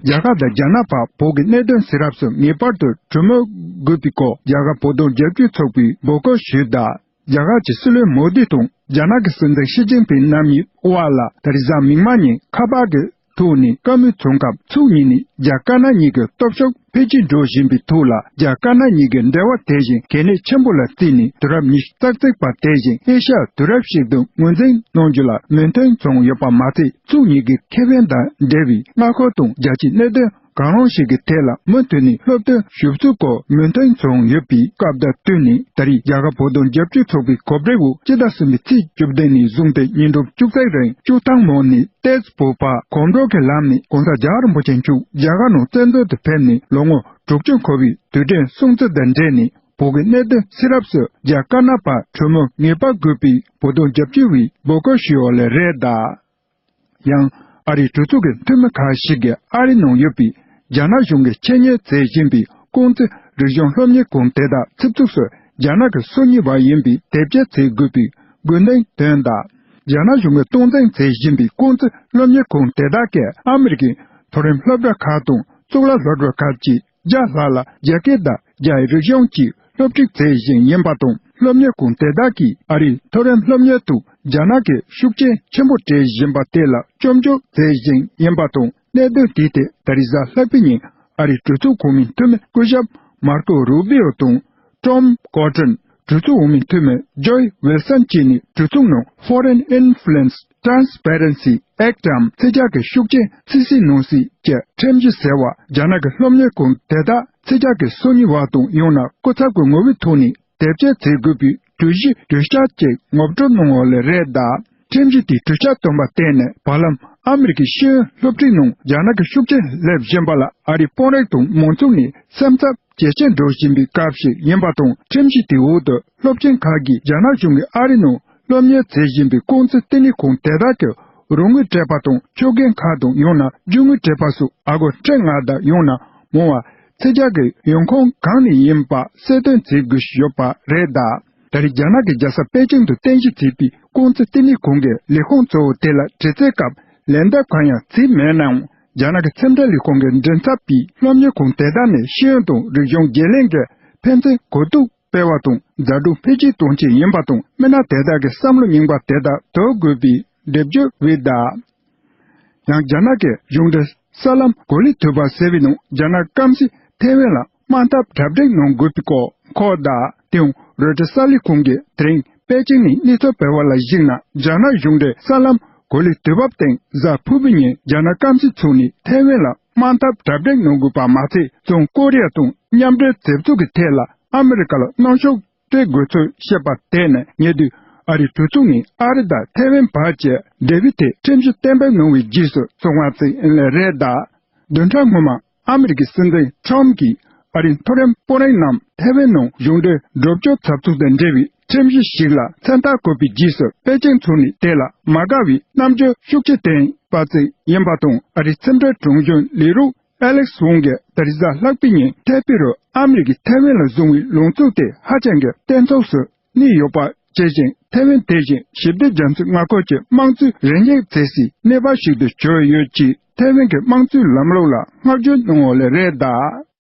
རྒྱ་གར་དང་རྒྱ་ནག་བར་བོད་ཀྱི་གནད་དོན་སེལ་རབས་སུ་ངེས་པར་དུ་གྲོས་མོལ་དགོས་པའི་སྐོར་རྒྱ་གར་བོད་དོན་རྒྱབ་སྐྱོར་ཚོགས་པས་འབོད་སྐུལ་ཞུས་གདའ། རྒྱ་གར་གྱི་སྲིད་བློན་མོ་དི་དང་རྒྱ་ནག་གི་སྲིད་འཛིན་ཞི་ཅིན་ཕིང་རྣམ་གཉིས་དབར་ལ་དེ་རིང་གཟའ་མིག་དམར་ཉིན་ཁ་པར་གྱི་ཐོག་ནས་བཀའ་མོལ་བྱུང་སྐབས། ཕྱོགས་གཉིས་ནས་རྒྱ་དཀར་ནག་གཉིས་ཀྱི་སྟོབས་ཤུགས་འཕེལ་རྒྱས་འགྲོ་བཞིན་པའི་ཐོག་ལ། རྒྱ་དཀར་ནག་གཉིས་ཀྱི་འབྲེལ་བ་དེ་བཞིན་གལ་གནད་ཆེན་པོ་ལ་བརྩིས་ནས། དུས་རབས་ཉི་ཤུ་རྩ་གཅིག་པ་དེ་བཞིན་ཨེ་ཤ་ཡ་དུས་རབས་ཤིག་ཏུ་ངོས་འཛིན་གནང་རྒྱུ་ལ་མོས་མཐུན་བྱུང་ཡོད་པ་མ་ཟད། ཕྱོགས་གཉིས་ཀྱི་ཁེ་ཕན་དང་འབྲེལ་བའི་མངའ་ཁོངས་དང་རྒྱལ་སྤྱིའི་གནད་དོན་གང་རུང་ཞིག་གི་ཐད་ལ་མུ་མཐུད་ནས་སློབ་སྟོན་ཞུ་ཚུལ་སྐོར་མོས་མཐུན་བྱུང་ཡོད་པའི་སྐབས་དང་བསྟུན་ནས། ད་རེས་རྒྱ་གར་བོད་དོན་རྒྱབ་སྐྱོར་ཚོགས་པའི་གོ་སྒྲིག་འོག་སྤྱི་ཟླ་གསུམ་པའི་ཚེས་བཅུ་བདུན་ནས་བཟུང་སྟེ་ཉིན་གྲངས་བཅུ་གཅིག་རིང་ལྕོག་ཐང་མོན་ནས་ཏེ་ཛ་བོད་བར་གོམ་བགྲོད་ཀྱི་ལམ་ནས་༸གོང་ས་༸རྒྱལ་བ་རིན་པོ་ཆེ་མཆོག་རྒྱ་གར་ནང་བཙན་བྱོལ་དུ་ཕེབས་ནས་ལོ་ངོ་དྲུག་ཅུ་འཁོར་བའི་དུས་དྲན་སྲུང་བརྩི་དང་འབྲེལ་ནས། བོད་ཀྱི་གནད་དོན་སེལ་རབས་སུ་རྒྱ་དཀར་ནག་བར་གྲོས་མོལ་ངེས་པར་དགོས་པའི་བོད་དོན་རྒྱབ་སྐྱོར་བའི་འབོད་སྐུལ་ཞུས་པ་ལས་རེད་གདའ། ཡང་ཨ་རིའི་གྲོས་ཚོགས་ཀྱི་འཐུས་མི་ཁག་ཞིག་གིས་ཨ་རིའི་ནང་ཡོད་པའི་རྒྱ་ནག་གཞུང་གིས་ཆེད་གཉེར་བྱེད་བཞིན་པའི་ཀུང་ཙི་རིག་གཞུང་སློབ་གཉེར་ཁང་དེ་དག་ཆབ་སྲིད་སོགས་རྒྱ་ནག་གི་སོ་གཉིས་པ་ཡིན་པའི་དེབ་སྐྱེལ་བྱེད་དགོས་པའི་དགོས་འདུན་བཏོན་གདའ། རྒྱ་ནག་གཞུང་གིས་སྟངས་འཛིན་བྱེད་བཞིན་པའི་ཀུང་ཙི་སློབ་གཉེར་ཁང་དེ་དག་གིས་ཨ་མི་རི་ཀའི་མཐོ་རིམ་སློབ་གྲྭ་ཁག་དང་གཙུག་ལག་སློབ་གྲྭ་ཁག་བཅས་བརྒྱ་ལྷག་ལ་རྒྱ་སྐད་དང་རྒྱ་ཡིག་རིག་གཞུང་བཅས་སློབ་ཁྲིད་བྱེད་བཞིན་ཡིན་པ་དང་། སློབ་གཉེར་ཁང་དེ་དག་གིས་ཨ་རིའི་མཐོ་རིམ་སློབ་གཉེར་དུ་རྒྱ་ནག་གིས་ཤུགས་རྐྱེན་ཆེན་པོ་སྤྲད་བཞིན་པ་དེ་ལ་སྐྱོན་བརྗོད་བྱེད་བཞིན་ཡིན་པ་དང་། གནད་དོན་དེའི་ཐད་ད་རེས་གཟའ་ལྷག་པའི་ཉིན་ཨ་རིའི་གྲོས་ཚོགས་གོང་མའི་འཐུས་མི་སྐུ་ཞབས་མར་ཀོ་རུ་བི་ཨོ་དང་། ཀྲོམ་ཀོ་ཀྲན། གྲོས་ཚོགས་འོག་མའི་འཐུས་མི་ཇོའི་ཝིལ་སན་བཅས་ནས་གྲོས་ཚོགས་ནང་Foreign Influence Transparency Act འམ་ཕྱི་རྒྱལ་གྱི་ཤུགས་རྐྱེན་ཚོད་བསྲེའི་ནང་གསེས་ཀྱི་ཁྲིམས་གཞི་ཟེར་བ། རྒྱ་ནག་གི་སློབ་གཉེར་ཁང་དེ་དག་ཕྱི་རྒྱལ་གྱི་སོ་གཉིས་པ་དང་ཡང་ན་སྐུ་ཚབ་ཀྱི་ངོ་བོའི་ཐོག་ནས་དེབ་སྐྱེལ་བྱེད་དགོས་པའི་གྲོས་གཞིའི་གྲོས་འཆར་ཅིག་ངོ་སྤྲོད་གནང་བ་ལས་རེད་གདའ། ཁྲིམས་གཞི་དེའི་གྲོས་འཆར་བཏོན་པར་བརྟེན་ནས། བར་ལམ་ཨ་མི་རི་ཀའི་ཤེས་ཡོན་སློབ་ཁྲིད་ནང་རྒྱ་ནག་གི་ཤུགས་རྐྱེན་སླེབས་བཞིན་པ་ལ་ཨ་རིའི་དཔོན་རིགས་དང་མང་ཚོགས་ནས་སེམས་འཚབ་ཇེ་ཆེར་འགྲོ་བཞིན་པའི་སྐབས་ཤིག་ཡིན་པ་དང་། ཁྲིམས་གཞི་དེའི་འོག་ཏུ་སློབ་ཆེན་ཁག་གིས་རྒྱ་ནག་གཞུང་གིས་ཨ་རིའི་ནང་སློབ་གཉེར་བྱེད་བཞིན་པའི་ཀུང་ཙི་བསྟི་གནས་ཁང་དེ་དག་གིས་རོགས་དངུལ་སྤྲད་པ་དང་། ཕྱོགས་འགན་ཁག་དང་ཡང་ན་རྒྱུ་དངུལ་སྤྲད་པ་སོགས་ཨ་སྒོར་ཁྲི་ལྔ་དང་ཡང་ན་མང་བ་ཕྱི་རྒྱལ་གྱི་ཡོང་ཁུངས་གང་ནས་ཡིན་པ་གསལ་སྟོན་བྱེད་དགོས་ཡོད་པ་རེད་གདའ། ད་རེས་རྒྱ་ནག་གི་རྒྱལ་ས་པེ་ཅིང་དུ་རྟེན་གཞི་བྱས་པའི་ཀུང་ཙི་བསྟི་གནས་ཁང་གི་ལས་ཁུངས་གཙོ་བོ་དེ་ལ་དྲི་རྩད་སྐབས་ལན་འདེབས་གང་ཡང་བྱས་མེད་ནའང་། རྒྱ་ནག་གི་ཁྲིམས་འགྲེལ་ལས་ཁུངས་ཀྱི་མགྲིན་ཚབ་པས་སློབ་གཉེར་ཁང་དེ་དག་ནས་ཤེས་ཡོན་དང་རིག་གཞུང་རྒྱུན་ལེན་གྱི་ཕན་ཚུན་གོ་བསྡུར་སྤེལ་བ་དང་མཛའ་གྲོགས་འཕེལ་རྒྱས་གཏོང་ཆེད་ཡིན་པ་དང་། མི་སྣ་དེ་དག་གི་བསམ་བློ་རྙིང་པ་དེ་དག་དོར་དགོས་པའི་འགྲེལ་བརྗོད་འོས་གདའ། ཡང་རྒྱ་ནག་གི་གཞུང་འབྲེལ་གསར་ལམ་གོ་ལའི་དུས་བབ་ཟེར་བའི་ནང་རྒྱ་ནག་སྐམ་སས་ཐའེ་ཝན་ལ་དམག་འཐབ་གྲ་སྒྲིག་གནང་དགོས་པའི་སྐོར་འཁོད་གདའ། དེ་ཡང་རོའི་ཊར་གསར་ལས་ཁང་གིས་དེ་རིང་པེ་ཅིང་ནས་གནས་ཚུལ་སྤེལ་བ་ལ་གཞིགས་ན། རྒྱ་ནག་གཞུང་འབྲེལ་གསར་ལམ་གོ་ལའི་དུས་བབ་སྟེང་གཟའ་ཕུར་བུའི་ཉིན་རྒྱ་ནག་སྐམ་སའི་ཕྱོགས་ནས་ཐའེ་ཝན་ལ་དམག་འཐབ་གྲ་སྒྲིག་གནང་དགོས་པ་མ་ཚད། བྱང་ཀོ་རི་ཡ་དང་མཉམ་འབྲེལ་མཛད་གཙོ་གི་ཐད་ལ་ཨ་མི་རི་ཀ་ལ་གནོན་ཤུགས་སྤྲད་དགོས་ཚུལ་བཤད་པ་དེ་ནི། ཉེ་དུས་ཨ་རིའི་གྲོས་ཚོགས་ནས་ཨ་རི་དང་ཐའེ་ཝན་བར་གྱི་འབྲེལ་བའི་ཐད་ཁྲིམས་གཞི་གཏན་འབེབས་གནང་བའི་རྗེས་སུ་སོང་བ་ཞིག་རེད་གདའ། བདུན་ཕྲག་སྔོན་མ་ཨ་མི་རི་ཀའི་སྲིད་འཛིན་ཁྲོམ་གྱིས་ཨ་རིའི་མཐོ་རིམ་དཔོན་རིགས་རྣམས་ཐའེ་ཝན་ནང་གཞུང་འབྲེལ་འགྲོ་སྐྱོད་ཚབ་ཚུབ་དང་འབྲེལ་བའི་ཁྲིམས་གཞི་ཞིག་ལ་མཚན་རྟགས་བཀོད་པའི་རྗེས་སུ། པེ་ཅིང་ཕྱོགས་ནས་དེ་ལ་མ་དགའ་བའི་རྣམ་འགྱུར་ཤུགས་ཆེ་བསྟན་པ་ཞིག་ཡིན་པ་དང་། ཨ་རིའི་ཁྲིམས་འགྲེལ་དྲུང་གཞོན་ལས་རོགས་ཨ་ལེག་སི་ཝོང་གིས་ད་རེས་གཟའ་ལྷག་པའི་ཉིན་ཐའེ་པེ་རུ་ཨ་མི་རི་ཀས་ཐའེ་ཝན་ལ་བཟུང་བའི་ལངས་ཕྱོགས་དེ་ཧ་ཅང་གི་གཏན་ཚུགས་སུ་གནས་ཡོད་པ་བྱས་ཤིང་། ཐའེ་ཝན་དེ་བཞིན་ཞི་བདེ་རྒྱ་མཚོའི་མངའ་ཁོངས་ཀྱི་དམངས་གཙོའི་རེ་སྙེག་བྱེད་སའི་གནས་བབ་ཞིག་ཏུ་གྱུར་ཡོད་ཅེས་ཐའེ་ཝན་གྱི་དམངས་གཙོའི་ལམ་ལུགས་ལ་བསྔགས་བརྗོད་གནང་བ་ལས་རེད་གདའ།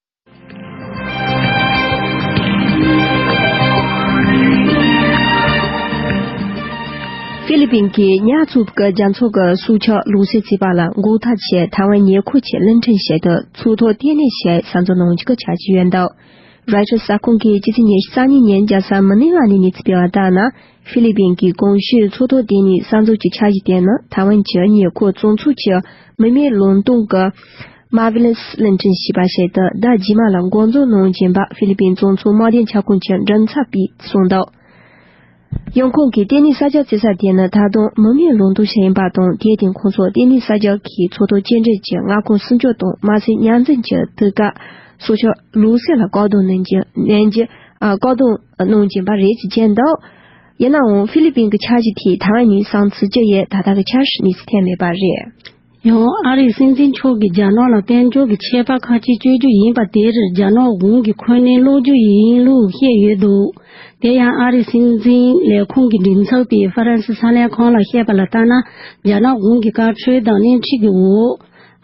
ཧྥི་ལི་པིན་གྱི་ཉ་ཚུབ་ཀྱི་རྒྱ་མཚོ་གི་སྲོག་ཆགས་ལུག་སེལ་རྩིས་པ་ལ་འགོག་ཐབས་ཆེད་ཐའེ་ཝན་ཉེ་འཁོར་གྱི་གླིང་ཕྲན་ཞིག་ཏུ་ཚོགས་ཐོག་ལྟེ་གནས་ཆེད་གསར་འཛུགས་གནང་རྒྱུ་གི་འཆར་གཞི་ཡོད་འདུག་རོའི་ཊར་གསར་ཁང་གིས་ཕྱི་ཚེས་ཉི་ཤུ་རྩ་གཉིས་ཉིན་རྒྱལ་ས་མ་ནི་ལ་ནས་གནས་ཚུལ་སྤེལ་བ་ལྟར་ན། ཧྥི་ལི་པིན་གྱི་གོང་ཞུས་ཚོགས་ཐོག་དེ་ནས་གསར་འཛུགས་ཀྱི་འཆར་གཞི་དེ་ནི་ཐའེ་ཝན་གྱི་ཉེ་འཁོར་བྱང་ཕྱོགས་ཀྱི་མི་མེད་ལུང་སྟོང་གི་མར་ཝེ་ལེ་སི་གླིང་ཕྲན་ཞེས་པ་ཞིག་ཏུ་ཟླ་རྗེས་མ་ལ་འགོ་འཛུགས་གནང་བཞིན་པ་ཧྥི་ལི་པིན་བྱང་མཚོ་དམག་དོན་ཁྱབ་ཁོངས་ཀྱི་མགྲིན་ཚབ་པས་གསུངས་འདུག་ཡང་ཁོང་གིས་ལྟེ་གནས་གསར་རྒྱག་བྱེད་ས་དེ་ནི་ད་དུང་མི་མེད་ལུང་སྟོང་ཞིག་ཡིན་པ་དང་། དེའི་སྟེང་ཁོང་ཚོ་ལྟེ་གནས་གསར་རྒྱག་གི་ཚོགས་ཐོག་བཅར་འདྲི་གྱི་མངའ་ཁོངས་སྲུང་སྐྱོབ་དང་དམག་སའི་གཉའ་འཛིན་གྱི་དུས་སྐབས་སྲོག་ཆགས་ལུག་སེལ་ལ་བཀག་སྡོམ་གནང་རྒྱུ་གནང་རྒྱུ་ཨ། བཀག་སྡོམ་གནང་བཞིན་པ་རེད་ཅེས་བརྗོད་འདུག་ཡིན་ནའང་ཧྥི་ལི་པིན་གྱི་འཆར་གཞི་དེས་ཐའེ་ཝན་ཉིན་བཟང་བརྩི་རྒྱུ་ཡིན། ད་ལྟ་གི་འཆར་གཞི་གནས་ཚུལ་ཐོན་མེད་པ་རེད། ཡང་ཨ་རིའི་སྲིད་འཛིན་མཆོག་གིས་རྒྱ་ནག་ལ་དཔལ་འབྱོར་གྱི་ཆད་པ་ཁ་གཏད་གཅོད་རྒྱུ་ཡིན་པ་དེར་རྒྱ་ནག་གཞུང་གིས་ཁས་ལེན་གློད་རྒྱུ་ཡིན་ལུགས་བཤད་ཡོད་འདུག་དེ་ཡང་ཨ་རིའི་སྲིད་འཛིན་ལས་ཁུངས་ཀྱི་མགྲིན་ཚབ་པས་ཧྥ་རན་སི་གསར་ལམ་ཁང་ལ་བཤད་པ་ལ་ལྟར་ན། རྒྱ་ནག་གཞུང་གི་བཀའ་འཁྲོལ་དང་སྣེ་ཁྲིད་ཀྱི་འོག་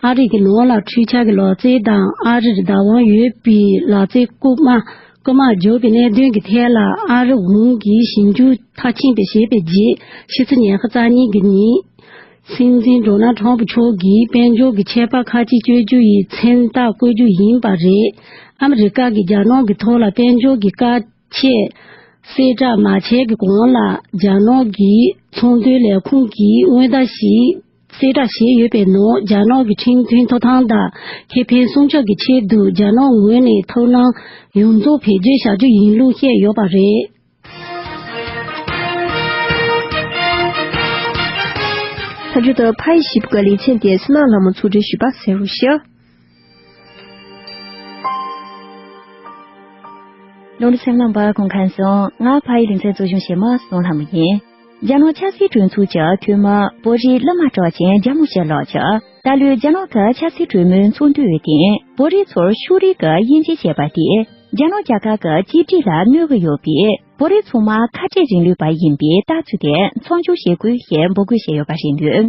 ཨ་རི་གི་ནང་ལ་འཕྲུལ་ཆས་ཀྱི་ལག་རྩལ་དང་ཨ་རིར་བདག་དབང་ཡོད་པའི་ལག་རྩལ་རྐུ་མ་རྐུ་མ་བརྒྱབ་པའི་གནད་དོན་གྱི་ཐད་ལ་ཨ་རི་གཞུང་གིས་ཞིབ་འཇུག་མཐར་ཕྱིན་པ་བྱས་པའི་རྗེས། ཕྱི་ཚེས་ཉི་ཤུ་རྩ་གཉིས་ཀྱི་ཉིན། སྲིད་འཛིན་ཌོ་ནལ་ཁྲོམ་ཕུ་མཆོག་གིས་དཔལ་འབྱོར་གྱི་ཆད་པ་ཁ་གཏད་གཅོད་རྒྱུ་ཡི་མཚན་རྟགས་བཀོད་རྒྱུ་ཡིན་པ་རེད། ཨ་མི་རི་ཀ་གིས་རྒྱ་ནག་གི་ཐོག་ལ་དཔལ་འབྱོར་གྱི་བཀག་ཆད་གསལ་བསྒྲགས་མ་བྱས་ཀྱི་གོང་ལ། རྒྱ་ནག་གི་ཚོང་དོན་ལས་ཁུངས་ཀྱིས་དངོས་བརྡ་ཞིག་གསལ་བསྒྲགས་བྱས་ཡོད་པའི་ནང་། རྒྱ་ནག་གི་ཁྲིམས་མཐུན་ཐོབ་ཐང་དང་ཁེ་ཕན་སྲུང་སྐྱོབ་ཀྱི་ཆེད་དུ་རྒྱ་ནག་ངོས་ནས་ཐོབ་སྣང་ཡོངས་རྫོགས་བེད་སྤྱོད་བྱ་རྒྱུ་ཡིན་ལུགས་བཤད་ཡོད་པ་རེད། མཐའ་མཇུག་ཏུ་ཕ་ཡི་ཞིབ་ཀྱི་ལེ་ཚན་དེ་བསོད་ནམས་ལྷ་མོ་ཚོགས་སྒྲིག་ཞུས་པ་གསན་རོགས་ཞུ། རླུང་འཕྲིན་གསན་མཁན་རྣམ་པ་སྐུ་ཁམས་བཟང་། ང་ཕ་ཡི་ལེ་ཚན་གཙོ་སྐྱོང་བྱེད་མི་བསོད་ནམས་ལྷ་མོ་ཡིན། རྒྱ་ནག་ཆབ་སྲིད་གྲོས་ཚོགས་ཀྱི་འཐུས་མི་བོད་རིགས་གླུ་མ་གྲགས་ཅན་རྒྱལ་མོ་ཞིག་ལགས་ཀྱིས། ད་ལོའི་རྒྱ་ནག་གི་ཆབ་སྲིད་གྲོས་མོལ་ཚོགས་འདུའི་སྟེང་བོད་རིགས་ཚོར་ཕྱོགས་རིས་ཀྱི་དབྱེ་འབྱེད་བྱས་པ་དེས་རྒྱ་ནག་རྒྱལ་ཁབ་ཀྱི་གཅིག་སྒྲིལ་ལ་གནོད་ཀྱི་ཡོད་པས། བོད་རིགས་ཚང་མ་ཁ་བྲལ་རིང་ལུགས་པ་ཡིན་པའི་ལྟ་ཚུལ་དེ་མཚམས་འཇོག་བྱེད་དགོས་ཞེས་འབོད་སྐུལ་བྱས་ཡོད་པ་རེད་འདུག་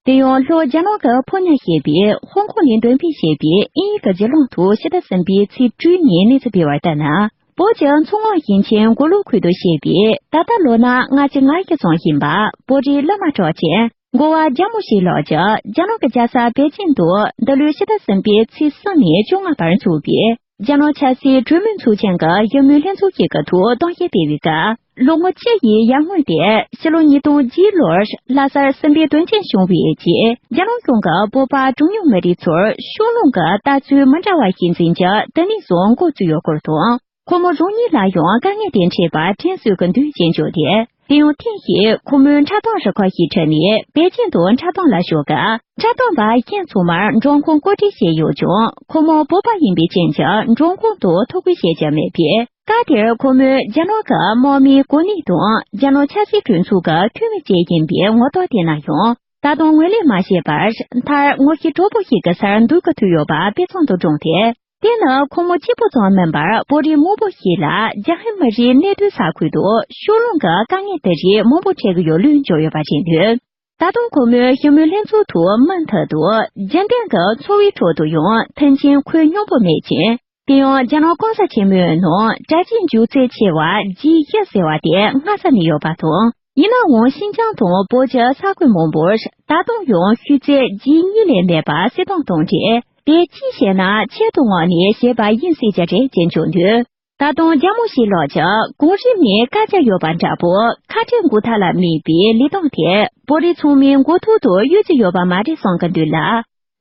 དེ་ཡང་ལྷོ་རྒྱ་ནག་གི་ཕོ་ཉ་ཞེས་པས་ཧོང་ཀོང་ནས་འདོན་སྤེལ་བྱས་པའི་དབྱིན་ཡིག་གི་བརྒྱུད་ལམ་ཐོག་ཕྱི་ཟླ་གསུམ་པའི་ཚེས་དྲུག་ཉིན་གནས་ཚུལ་སྤེལ་བར་ལྟར་ན། བོད་ཀྱི་མཚོ་སྔོན་ཞིང་ཆེན་མགོ་ལོག་ཁུལ་དུ་སྐྱེས་པའི་ད་ལྟ་ལོ་ན་ལྔ་བཅུ་ང་བཞི་ཙམ་ཡིན་པ་བོད་རིགས་གླུ་མ་གྲགས་ཅན་འགོ་བ་རྒྱལ་མོ་ཞིག་ལགས་ཀྱིས་རྒྱ་ནག་གི་རྒྱལ་ས་པེ་ཅིང་དུ་འདི་ལོའི་ཕྱི་ཟླ་གསུམ་པའི་ཚེས་གསུམ་ནས་བཅོ་ལྔ་བར་འཚོགས་པའི་རྒྱ་ནག་ཆབ་སྲིད་གྲོས་མོལ་ཚོགས་ཆེན་གྱི་ཞི་མོལ་ལྷན་ཚོགས་ཤིག་གི་ཐོག་གཏམ་བཤད་སྤེལ་བའི་སྐབས། ལོ་ངོ་བཅུ་ཡི་ཡར་སྔོན་ཏེ་ཕྱི་ལོ་ཉིས་སྟོང་བརྒྱད་ལོར་ལྷ་སར་སྲིད་པའི་དོན་རྐྱེན་བྱུང་བའི་རྗེས། རྒྱ་ནག་གཞུང་གིས་བོད་པ་གྲངས་ཉུང་མི་རིགས་ཚོར་ཕྱོགས་ལྷུང་གི་ལྟ་ཚུལ་མི་འདྲ་བ་ཞིག་འཛིན་རྒྱུ་དེ་ནས་བཟུང་འགོ་བཙུགས་ཡོད་སྐོར་དང་། ཁོ་མོ་རང་ཉིད་ལ་ཡང་དཀའ་ངལ་དེ་འཕྲད་པར་དྲན་གསོས་ཀྱི་འདུག་ཅེས་བརྗོད་དེ། དེ་ཡང་ཐེངས་ཤིག་ཁོ་མོས་འཁྲབ་སྟོན་རུ་ཁག་ཞིག་ཁྲིད་ནས་པེ་ཅིན་དུ་འཁྲབ་སྟོན་ལ་ཞུགས་སྐབས། འཁྲབ་སྟོན་པ་གཞན་ཚང་མར་མགྲོན་ཁང་བཀོད་སྒྲིག་བྱས་ཡོད་ཀྱང་། ཁོ་མོ་བོད་པ་ཡིན་པའི་རྐྱེན་གྱིས་མགྲོན་ཁང་དུ་ཐུག་གུས་བྱེད་རྒྱུ་མེད་པས། སྐབས་དེར་ཁོ་མོས་རྒྱ་ནག་གི་དམག་མིའི་གོ་གནས་དང་། རྒྱ་ནག་ཆབ་སྲིད་གྲོས་ཚོགས་ཀྱི་འཐུས་མི་ཅིག་ཡིན་པའི་ངོ་རྟགས་བསྟན་ན་ཡང་། ད་དུང་ངོས་ལེན་མ་བྱས་པར། མཐར་ངོ་ཤེས་གྲོགས་པོ་ཞིག་གི་སར་འདུག་གི་ཐུག་ཡོད་པ་དཔེ་མཚོན་དུ་བགྲངས་ཏེ། དེ་ནི་ཁོ་མོ་གཅིག་པུ་ཙམ་མིན་པར། བོད་རིགས་མང་པོ་ཞིག་ལ་རྒྱ་ཧིན་མི་རིགས་གནས་སྡོད་ས་ཁུལ་དུ་ཕྱོགས་ལྷུང་གི་དཀའ་ངལ་དེ་རིགས་མང་པོ་འཕྲད་ཀྱི་ཡོད་ལུགས་བརྗོད་ཡོད་པ་རེད་འདུག་ད་དུང་ཁོ་མོས་ཞི་མོལ་ལྷན་ཚོགས་ཐོག་མུ་མཐུད་དུ་རྒྱུན་ལྡན་གྱི་འཚོ་བའི་ཁྲོད་དུ་ཡང་མཐུན་རྐྱེན་ཁོད་སྙོམས་པོ་མེད་ཅིང་། དེ་ཡང་རྒྱ་ནག་གོང་ས་ཆེན་མོའི་ནང་གྲྭ་བཞིན་འཇུག་ཚད་ཆེ་བ་ཇི་བཞི་ཟེར་བ་དེ་སྔ་ས་ནས་ཡོད་པ་དང་། ཡིན་ནའང་ཤིན་ཅང་དང་བོད་ཀྱི་ས་ཁུལ་མང་པོར་ད་དུང་ཡང་ཤུལ་ཚད་ཇི་གཉིས་ལས་མེད་པ་སྲིད་དོན་དང་འབྲེལ། དེ་ཅིའི་ཕྱིར་ན་ཆེད་དུ་མངགས་ནས་བྱས་པ་ཡིན་སྲིད་ཀྱི་རེད་ཅེས་བརྗོད་འདུག་ད་དུང་རྒྱ་མོ་ཞིག་ལགས་ཀྱིས་གོང་རིམ་ནས་བཀའ་རྒྱ་ཡོད་པ་འདྲ་པོ་ཁ་བྲལ་འགུག་ཐབས་ལ་དམིགས་པའི་ལས་སྟངས་དེ་བོད་རིགས་ཚང་མས་མགོ་ཐོག་ཏུ་གཡུག་རྒྱུ་ཡོད་པ་མ་རེད་བསམ་གྱི་འདུག་ལ།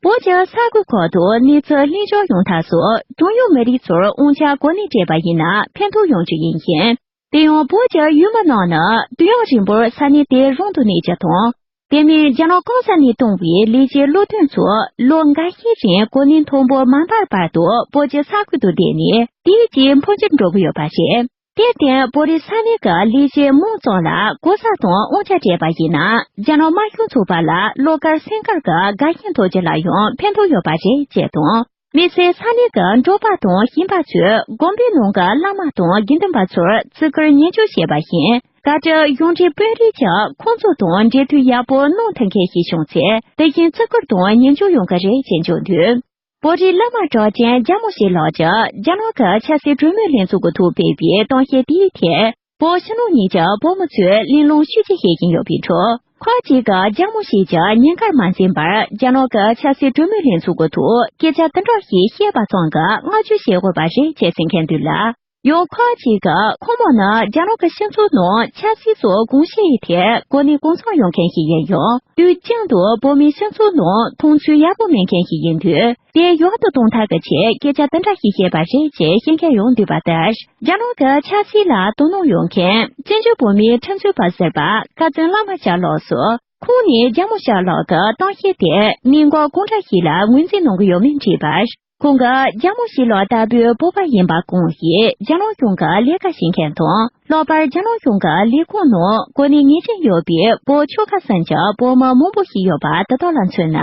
བོད་ཀྱི་ས་ཁུལ་ཁག་ཏུ་གནས་ཚུལ་ལྷིང་ཇགས་ཡོང་ཐབས་སུ་གྲངས་ཉུང་མི་རིགས་ཚོར་དབང་ཆ་གོ་གནས་སྤྲད་པ་ཡིན་ན་ཕན་ཐོགས་ཡོང་རྒྱུ་ཡིན་ཞིང་། དེ་ཡང་བོད་ཀྱི་ཡུལ་མི་རྣམས་ནི་དུས་ཡུན་རིང་པོར་ས་གནས་དེར་རང་དུ་གནས་རྒྱུ་དང་། དེ་མིན་རྒྱ་ནག་གོང་ས་ནས་བཏང་བའི་ལས་བྱེད་བློ་མཐུན་ཚོ་ལོ་འགའ་ཤས་རིང་གོ་གནས་མཐོན་པོ་མ་འཕར་བར་དུ་བོད་ཀྱི་ས་ཁུལ་དུ་བསྡད་ནས་དེའི་རྗེས་འཕོ་འགྱུར་འགྲོ་གི་ཡོད་པ་རེད། དེར་བརྟེན་བོད་རིགས་ས་གནས་ཀྱི་ལས་བྱེད་མང་ཙམ་ལ་གོ་ས་དང་དབང་ཆ་སྤྲད་པ་ཡིན་ན་རྒྱ་ནག་དམར་གཞུང་ཚོགས་པ་ལ་བློ་དཀར་སེམས་དཀར་གྱི་དགའ་ཞེན་ཐོབ་རྒྱུ་ལ་ཡང་ཕན་ཐོགས་ཡོད་པ་རེད་ཅེས་དང་། དམིགས་བསལ་ས་གནས་ཀྱི་འབྲོག་པ་དང་ཞིང་པ་ཚོས་དགོན་པའི་ནང་གི་བླ་མ་དང་དགེ་འདུན་པ་ཚོར་བརྩི་བཀུར་ཉེས་འགྱུར་བྱས་པ་བཞིན། བཀའ་ཁྲི་གཞུང་འབྲེལ་དཔོན་རིགས་ཀྱིས་ཁོང་ཚོ་དང་འབྲེལ་མཐུད་ཡག་པོ་གནང་ཐུབ་མཁན་ཞིག་བྱུང་ཚེ་དེ་བཞིན་བརྩི་བཀུར་དང་ཉེས་འགྱུར་ཡོང་གི་རེད་ཅེས་བརྗོད་འདུག་བོད་རིགས་བླ་མ་གྲགས་ཅན་རྒྱ་མོ་ཞིག་ལགས་ཀྱིས་རྒྱ་ནག་གི་ཆབ་སྲིད་གྲོས་མོལ་ལྷན་ཚོགས་ཀྱི་ཐོག་སྤེལ་བའི་གཏམ་བཤད་དེའི་ཐད། བོད་ཕྱི་ནང་གཉིས་ཀྱི་བོད་མི་ཚོས་གླེང་སློང་ཤུགས་ཆེ་བྱེད་བཞིན་ཡོད་པའི་ཁྲོད། ཁག་ཅིག་གིས་རྒྱ་མོ་ཞིག་གིས་ཉེན་ཁར་མ་འཛེམས་པར་རྒྱ་ནག་གི་ཆབ་སྲིད་གྲོས་མོལ་ལྷན་ཚོགས་ཀྱི་ཐོག་སྐད་ཆ་དེ་འདྲ་ཞིག་བཤད་པ་ཙམ་གྱིས་བསྔགས་བརྗོད་བྱེད་དགོས་པ་རེད་ཅེས་ཟེར་མཁན་འདུག་ལ། ཡང་ཁག་ཅིག་གིས་ཁོང་མོ་ནི་རྒྱ་ནག་གི་སྤྱི་ཚོགས་ནང་ཆབ་སྲིད་སོགས་གོམས་གཤིས་ཡི་ཐད་གོ་གནས་གང་འཚམ་ཡོད་མཁན་ཞིག་ཡིན་ཡང་། དུས་རྒྱུན་དུ་བོད་མིའི་སྤྱི་ཚོགས་ནང་མཐོང་ཚུལ་ཡག་པོ་མེད་མཁན་ཞིག་ཡིན་དུས། དེ་ཡག་ཏུ་གཏོང་ཐབས་ཀྱི་ཆེད་སྐད་ཆ་དེ་འདྲ་ཞིག་བཤད་པ་རེད་ཅེས་བཤད་མཁན་ཡང་འདུས་པ་ལྟར། རྒྱ་ནག་གི་ཆབ་སྲིད་ལ་དོ་སྣང་ཡོད་མཁན་བཙན་བྱོལ་བོད་མིའི་ཁྲིམས་རྩོད་པ་ཟུར་པ་བཀའ་བཙུན་བླ་མ་ཤར་ལགས་སུ། ཁོང་ནས་རྒྱ་མོ་ཤར་ལགས་ཀྱི་གཏམ་བཤད་དེ་གནད་འགག་གང་འདྲ་ཞིག་ལ་ངོས་འཛིན་གནང་གི་ཡོད་མེད་དྲིས་པར། ཁོང་གིས་རྒྱ་མོ་ཞིག་ལགས་ལྟ་བུའི་བོད་པ་ཡིན་པ་གང་ཞིག་རྒྱ་ནག་གཞུང་གི་ལས་ཀ་བྱེད་མཁན་དང་། ལྷག་པར་རྒྱ་ནག་གཞུང་གི་ལས་ཁུངས་ནང་གོ་གནས་ངེས་ཅན་ཡོད་པའི་བོད་ཆོལ་ཁ་གསུམ་གྱི་བོད་མི་མང་པོ་ཞིག་ཡོད་པ་དེ་དག་ལ་མཚོན་ན།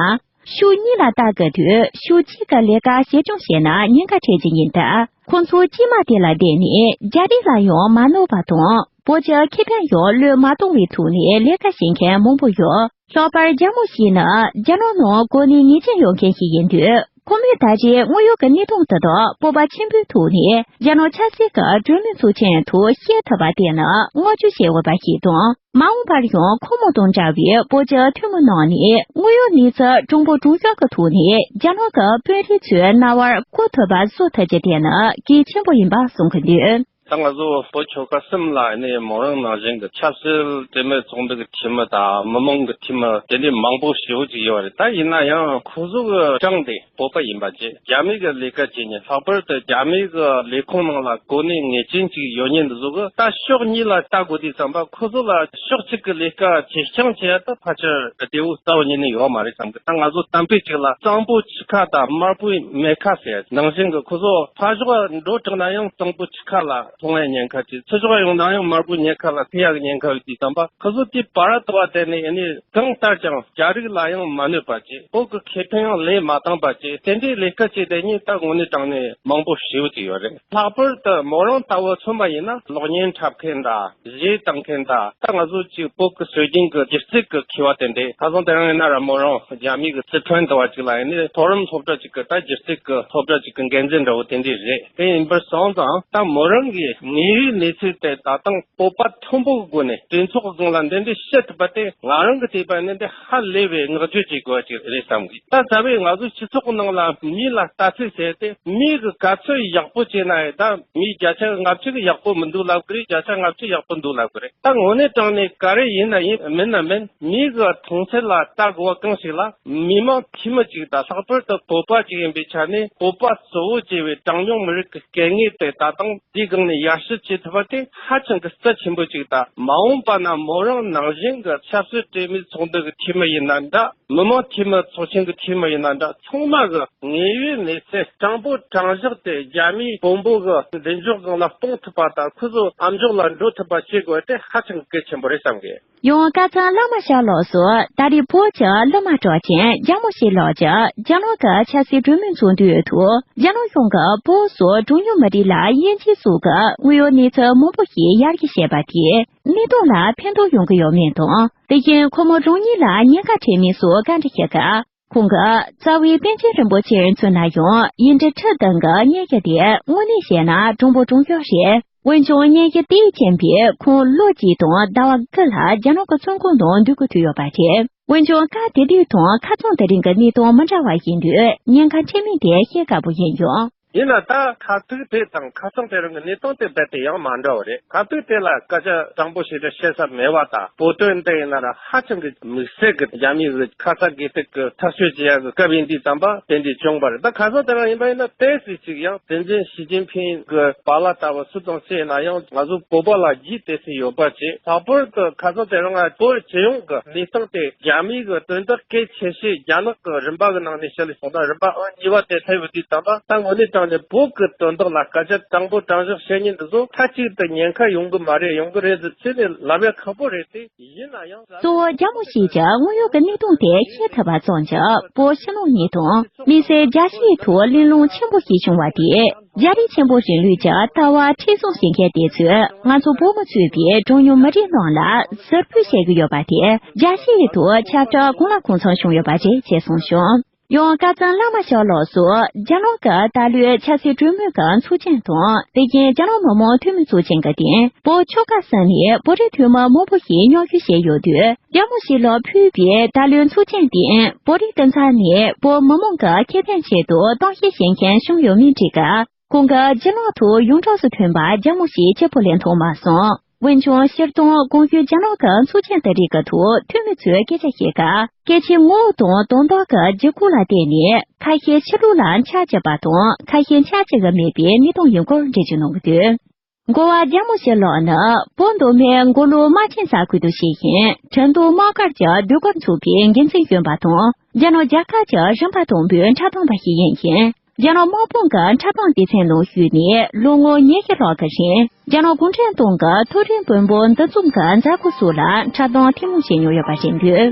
ཕྱོགས་གཉིས་ལ་ལྟ་དགོས་དུས་ཕྱོགས་གཅིག་གི་ལས་ཀ་ཞིབ་སྦྱོང་བྱས་ན་ཉེན་ཁ་འཕྲད་ཀྱི་ཡིན་སྟབས། ཁོང་ཚོ་སྐྱེས་མ་དེ་ལ་བསྡད་ནས་རྒྱ་རིགས་ལ་ཡང་མ་གནོད་པ་དང་། བོད་ཀྱི་ཁེ་ཕན་ཡང་བློས་མ་གཏོང་བའི་ཐོག་ནས་ལས་ཀ་བྱེད་མཁན་མང་པོ་ཡོད། ལྷག་པར་རྒྱ་མོ་ཞིག་ནི་རྒྱ་ནག་ནང་གོ་གནས་ངེས་ཅན་ཡོད་མཁན་ཞིག་ཡིན་དུས། ཁོ་མོས་ད་རེས་དངོས་ཡོད་ཀྱི་གནས་སྟངས་དེ་དག་སྤོབས་པ་ཆེན་པོའི་ཐོག་ནས་རྒྱ་ནག་ཆབ་སྲིད་ཀྱི་གྲོས་མོལ་ཚོགས་ཆེན་ཐོག་བཤད་ཐུབ་པ་དེ་ནི་བསྔགས་བརྗོད་བྱེད་འོས་པ་ཞིག་དང་། མ་འོངས་པར་ཡང་ཁོང་མོ་དང་འདྲ་བའི་བོད་ཀྱི་འཐུས་མི་རྣམས་ནས་དངོས་ཡོད་གནས་ཚུལ་དྲང་པོ་དྲང་བཞག་གི་ཐོག་ནས་རྒྱ་ནག་གི་དཔོན་རིགས་ཚོའི་རྣ་བར་གོ་ཐུབ་པ་བཟོ་ཐུབ་རྒྱུ་དེ་ནི་གལ་ཆེན་པོ་ཡིན་པ་གསུང་གི་འདུག་ད་ང་ཚོ་བོད་ཆོལ་ཁ་གསུམ་ལ་ནི་མོ་རང་ནང་བཞིན་གྱི་ཆབ་སྲིད་གྲོས་མོལ་ཚོགས་འདུ་གི་འཐུས་མི་དང་མི་མང་གི་འཐུས་མི་དེ་འདྲའི་མང་པོ་ཞེ་པོ་ཅིག་ཡོད་རེད། ད་ཡིན་ན་ཡང་ཁོ་ཚོ་གི་གྲངས་དེ་བོད་པ་ཡིན་པ་བཅས་རྒྱ་མི་གི་ལས་ཀ་བྱེད་མཁན། ལྷག་པར་དུ་རྒྱ་མི་གི་ལས་ཁུངས་ནང་ལ་གོ་གནས་ངེས་ཅན་ཅིག་ཡོད་མཁན་འདི་ཚོ་གི་ད་ཕྱོགས་གཉིས་ལ་ལྟ་དགོས་དུས་ཙམ་པ་ཁོ་ཚོ་ལ་ཕྱོགས་གཅིག་གི་ལས་ཀ་བྱེད་རྐྱང་བྱེད་ཡ་ད་ཕལ་ཆེར་བདེ་པོ་རྩ་བ་ཉིད་ནས་ཡོད་མ་རེད་བསམ་གི། ད་ང་ཚོ་གཏམ་དཔེ་གཅིག་ལ་གཙང་པོ་ཆུ་ཁ་དང་དམར་པོའི་མེ་ཁ་ཟེར་ནང་བཞིན་གི། ཁོ་ཚོ་ཕར་ཕྱོགས་འགྲོ་དྲགས་ན་ཡང་གཙང་པོ་ཆུ་ཁ་ལ་ལྷུང་བའི་ཉེན་ཁ་ཅིག་ཚུར་ཕྱོགས་ཡོང་ན་ཡང་དམར་པོའི་མེ་ཁ་ལ་ལྷུང་ཡག་གི་ཉེན་ཁ་ཡོད་དུས་ཙམ་པ་ཁོ་ཚོ་དེ་བར་དུ་བ་དེ་ནས་ཨ་ནི་གང་ལྟར་ཀྱང་རྒྱ་རིགས་ལ་ཡང་མ་གནོད་པ་བྱས། བོད་ཀྱི་ཁེ་ཕན་ཡང་ལེན་མ་བཏང་བ་བྱས། དེ་འདྲའི་ལས་ཀ་བྱས་བསྡད་མཁན་ད་དངོས་གནས་དྲང་གནས་མང་པོ་ཞེ་པོ་ཅིག་ཡོད་རེད། ལྷག་པར་དུ་མོ་རང་ལྟ་བུ་མཚོན་པ་ཡིན་ན་གློག་བརྙན་འཁྲབ་མཁན་དང་གཞས་བཏང་མཁན་དང་། ད་ང་ཚོ་ཅིག་བོད་ཀྱི་སྲོལ་རྒྱུན་གྱི་སྒྱུ་རྩལ་གྱི་མཁས་པ་དེ་འདྲས། ཁ་སང་དེ་རིང་ཡིན་ན་ར་མོ་རང་རྒྱ་མི་གི་སི་ཁྲོན་དུ་བ་ཅིག་ལ་ཡིན་ནའི་མཐོ་རིམ་སློབ་གྲྭ་ཅིག་གི་ད་སྒྱུ་རྩལ་གྱི་སློབ་གྲྭ་ཅིག་གི་འགན་འཛིན་འདྲ་བོ་དེ་འདྲས་རེད། དེ་ཡིན་པར་སོང་ཙང་ད་མོ་རང་གིས་དངོས་ཡོད་གནས་ཚུལ་དེ་ད་དང་སྤོབས་པ་མཐོན་པོ་གི་སྒོ་ནས་གྲོས་ཚོགས་སྒང་ལ་འདི་འདྲའི་བཤད་ཐུབ་པ་དེ་ང་རང་གི་བལྟས་པ་ནི་འདི་ཧ་ལས་པའི་བསྔགས་བརྗོད་བྱེད་དགོས་ཅིག་རེད་བསམ་གི། ད་རྩ་བའི་ང་ཚོ་སྤྱི་ཚོགས་ནང་ལ་མི་ལ་ལྟ་ཚུལ་ཟེར་ཏེ་མི་གི་ག་ཚོད་ཡག་པོ་བྱས་ན་ཡང་ད་མི་བརྒྱ་ཆ་ལྔ་བཅུ་གི་ཡག་པོ་མི་འདུག་ལབ་གི་རེད། བརྒྱ་ཆ་ལྔ་བཅུ་ཡག་པོ་འདུག་ལབ་གི་རེད། ད་དངོས་གནས་དྲང་གནས་ག་རེ་ཡིན་ན་ཡིན་མིན་ན་མིན་མི་གི་མཐོང་ཚུལ་ལ་ལྟ་དགོས་པ་གང་ཞིག་ལ་མི་མང་འཐུས་མི་ཅིག་དང་ལྷག་པར་དུ་བོད་པ་ཅིག་ཡིན་པའི་ཆ་ནས་བོད་པ་གཙོ་བོ་བྱས་པའི་གྲངས་ཉུང་མི་རིགས་ཀྱི་སྐད་ངོས་དེ་ད་དང་དེའི་སྒང་ནས་ཡར་ཞུ་བྱེད་ཐུབ་པ་དེ་ཧ་ཅང་གི་རྩ་ཆེན་པོ་ཅིག་དང་། མ་འོངས་པ་ན་མོ་རང་ནང་བཞིན་གྱི་ཆབ་སྲིད་གྲོས་མོལ་ཚོགས་འདུ་གི་འཐུས་མི་ཡིན་ན་འདྲ། མི་མང་འཐུས་མི་ཚོགས་ཆེན་གྱི་འཐུས་མི་ཡིན་ན་འདྲ། ཚང་མ་གི་དངོས་ཡོད་གནས་ཚུལ་དྲང་པོ་དྲང་བཞག་དེ་རྒྱ་མིའི་དཔོན་པོ་གི་མདུན་ཅོག་སྒང་ལ་སྤུངས་ཐུབ་པ་དང་། ཁོ་ཚོ་ཨམ་ཅོག་ལ་འགྲོ་ཐུབ་པ་བྱེད་དགོས་དེ་ཧ་ཅང་གལ་ཆེན་པོ་རེད་བསམ་གི། ཡང་བཀའ་བཙུན་བླ་མ་ཤར་ལགས་སུ་ད་རེས་བོད་ཀྱི་བླ་མ་གྲགས་ཅན་རྒྱ་མོ་ཞིག་ལགས་ཀྱིས་རྒྱ་ནག་གི་ཆབ་སྲིད་གྲོས་མོལ་ཚོགས་འདུའི་ཐོག་རྒྱ་ནག་གཞུང་གིས་བོད་སོགས་གྲངས་ཉུང་མི་རིགས་ལ་དབྱེ་འབྱེད་སོགས་ཀྱི་དངོས་ཡོད་གནས་ཚུལ་མང་པོ་ཞིག་ཡར་རྒྱས་བྱས་པ་དེས། གནས་སྟངས་ལ་ཕན་ཐོགས་ཡོང་གི་ཡོད་མེད་དང་། དེ་བཞིན་ཁོ་མོ་རང་ཉིད་ལ་ཉེན་ཁ་འཕྲད་མིན་སོགས་བཀའ་འདྲི་བྱེད་སྐབས། ཁོང་གིས་རྩ་བའི་པཎ་ཆེན་རིན་པོ་ཆེར་མཚོན་ན་ཡང་ཡིན་གྲི་ཁྲི་གདུང་གི་སྙན་ཞུ་དེ་དངོས་གནས་བཤད་ན་དྲང་པོ་དྲང་བཞག་རེད། འོན་ཀྱང་སྙན་ཞུ་དེའི་རྐྱེན་པས་ཁོང་ལོ་གཅིག་དང་ཟླ་བ་དགུ་ལྷག་རྒྱ་ནག་གི་བཙོན་ཁང་ནང་སྡོད་དགོས་ཐུག་ཡོད་པ་རེད། འོན་ཀྱང་སྐབས་དེ་དུས་དང་ཁ་སང་དེ་རིང་གི་གནས་སྟངས་མི་འདྲ་བ་ཡིན་དུས་ཉེན་ཁ་འཕྲད་མིན་དེ་བཤད་དཀའ་པོ་ཡིན་ཡང་། ཡིན་ན་ད་ཁ་ཐུག་དེ་དང་ཁ་སང་དེ་རིང་གི་གནས་སྟངས་དེ་རྦད་དེ་ཡང་མ་འདྲ་བ་རེད། ཁ་ཐུག་དེ་ལ་སྐད་ཆ་དྲང་པོ་ཞིག་ཏུ་བཤད་ས་མེད་པ་དང་། བོད་དོན་འདི་ཡིན་ན་ར་ཧ་ཅང་གི་དམིགས་བསལ་གྱི་རྒྱ་མི་གི་ཁ་ཚ་དགོས་གཏུག་གི་ཐག་གཅོད་བྱེད་ཡ་གི་སྐབས་ཡིན་དུས་ཙམ་པ་དེ་འདྲ་བྱུང་བ་རེད། ད་ཁ་སང་དེ་རིང་ཡིན་པ་ཡིན་ན་ཏོག་ཙམ་ཅིག་ཡང་སྲིད་འཛིན་ཞི་ཅིན་ཕིང་གི་པཱ་ལགས་ལྟ་བུ་སུ་དང་སུ་ཡིན་ན་ཡང་ང་ཚོ་བོད་པ་ལ་རྒྱུས་ཏོག་ཙམ་ཡོད་པ་བྱས། ལྷག་པར་དུ་ཁ་སང་དེ་རིང་ང་བོད་སྤྱི་ཡོངས་ཀྱི་གནས་སྟངས་དེ་རྒྱ་མི་གི་དོན་དག་གལ་ཆེ་ཤོས་རྒྱ་ནག་གི་རིམ་པ་གི་ནང་ནས་བཤད་ལས་སོང་ན་རིམ་པ་ཨང་གཉིས་པ་དེ་སླེབས་ཡོད་དུས་ཙམ་པ། ད་དངོས་གནས་དྲང་གནས་བོད་ཀྱི་དོན་དག་ལ་སྐད་ཆ་དྲང་པོ་དྲང་བཞག་བཤད་མཁན་འདི་ཚོ་མཐའ་གཅིག་ཏུ་ཉེན་ཁ་ཡོང་གི་མ་རེད། ཡོང་གི་རེད་ཟེར་ཚིག་ནས་ལབ་ཡ་ཁག་པོ་རེད་དེ། ཡིན་ན་ཡང་། གཙོ་བོ་རྒྱ་མོ་ཞིག་གིས་དངོས་ཡོད་ཀྱི་གནས་སྟངས་དེ་ཤེས་ཐུབ་པ་ཙམ་གྱིས་བོད་ཕྱི་ནང་གཉིས་དང་དམིགས་བསལ་རྒྱ་ཆེའི་ཐོག་གླེང་སློང་ཆེན་པོ་ཞིག་བྱུང་བ་དེས། རྒྱ་རིགས་ཆེན་པོ་རིང་ལུགས་ཀྱི་ལྟ་བ་མཁྲེགས་བཟུང་བྱེད་མཁན་དེ་ཚོས་ང་ཚོ་བོད་མི་གཙོས་པའི་གྲངས་ཉུང་མི་རིགས་རྣམས་ལ་ཟུར་ཕུད་བྱེད་ཀྱི་ཡོད་པ་དེ་རྒྱ་ཆེའི་ཐོག་ཁྱབ་བསྒྲགས་གང་ལ་གང་འཚམ་བྱུང་ཡོད་པ་རེད་ཅེས་གསུངས་བྱུང་། ཡང་སྐལ་བཟང་བླ་མ་ཞབས་ལགས་སུ་རྒྱ་ནག་གི་ད་ལོའི་ཆབ་སྲིད་གྲོས་མོལ་གྱི་ཚོགས་ཆེན་དང་དེ་བཞིན་རྒྱ་ནག་མི་དམངས་འཐུས་མི་ཚོགས་ཆེན་གྱི་སྟེང་བོད་ཆོལ་ཁ་གསུམ་ནས་བོད་རིགས་འཐུས་མི་མང་པོ་ཞིག་མཉམ་ཞུགས་བྱས་ཡོད་དུས། རྒྱ་མོ་ཞིག་ལ་ཕུལ་བའི་ད་ལོའི་ཚོགས་ཆེན་སྟེང་བོད་རིགས་སྐུ་ཚབ་ནས་བོད་མི་མང་གི་ཁེ་ཕན་ཆེད་དུ་གཏམ་བཤད་བྱེད་མཁན་བྱུང་ཡོད་མིན་དྲིས་སྐབས། ཁོང་གིས་རྒྱ་ནག་ཐོག་ཡོངས་གྲགས་སུ་ཐོན་པ་རྒྱ་མོ་ཞིག་གཅིག་པོ་ལས་མཐོང་མ་སོང་། འོན་ཀྱང་སྤྱིར་བཏང་གོང་ཞུས་རྒྱ་ནག་གི་ཚོགས་ཆེན་དེ་རིགས་ཀྱི་ཐོག་འཐུས་མི་ཚོས་སྐད་ཆ་བཤད་སྐབས། སྐད་ཆའི་ངོ་བོ་དང་དོན་དག་གི་ལྗིད་ཁོག་ལ་བརྟེན་ནས་ཁ་ཤས་ཕྱི་ལོགས་ལ་ཆ་བཞག་པ་དང་ཁ་ཤས་ཆ་བཞག་གི་མེད་པའི་གནས་སྟངས་ཡིན་སྐོར་འགྲེལ་བརྗོད་གནང་གི་འདུག་འགོ་བ་རྒྱ་མོ་ཞིག་ལགས་ནི་བོད་མདོ་སྨད་མགོ་ལོག་རྨ་ཆེན་ས་ཁུལ་དུ་སྐྱེས་ཤིང་། ཁྲིན་ཏུའུ་དམག་སྒར་གྱི་ཟློས་གར་ཚོགས་པའི་འགན་འཛིན་གཞོན་པ་དང་། རྒྱ་ནག་རྒྱལ་ཁབ་ཀྱི་རིམ་པ་དང་པོའི་འཁྲབ་སྟོན་པ་ཞིག་ཡིན་ཞིང་། རྒྱ་ནག་དམག་དཔུང་གི་འཁྲབ་སྟོན་སྡེ་ཚན་ནང་ཞུགས་ནས་ལོ་ངོ་ཉི་ཤུ་ལྷག་གི་རིང་། རྒྱ་ནག་གུང་ཁྲན་ཏང་གི་མཐོ་རིམ་དཔོན་པོ་འདུ་འཛོམས་ཀྱི་མཛད་སྒོ་སོགས་ལ་འཁྲབ་སྟོན་ཐུན་མོང་བྱས་མྱོང་ཡོད་པ་རེད་འདུག་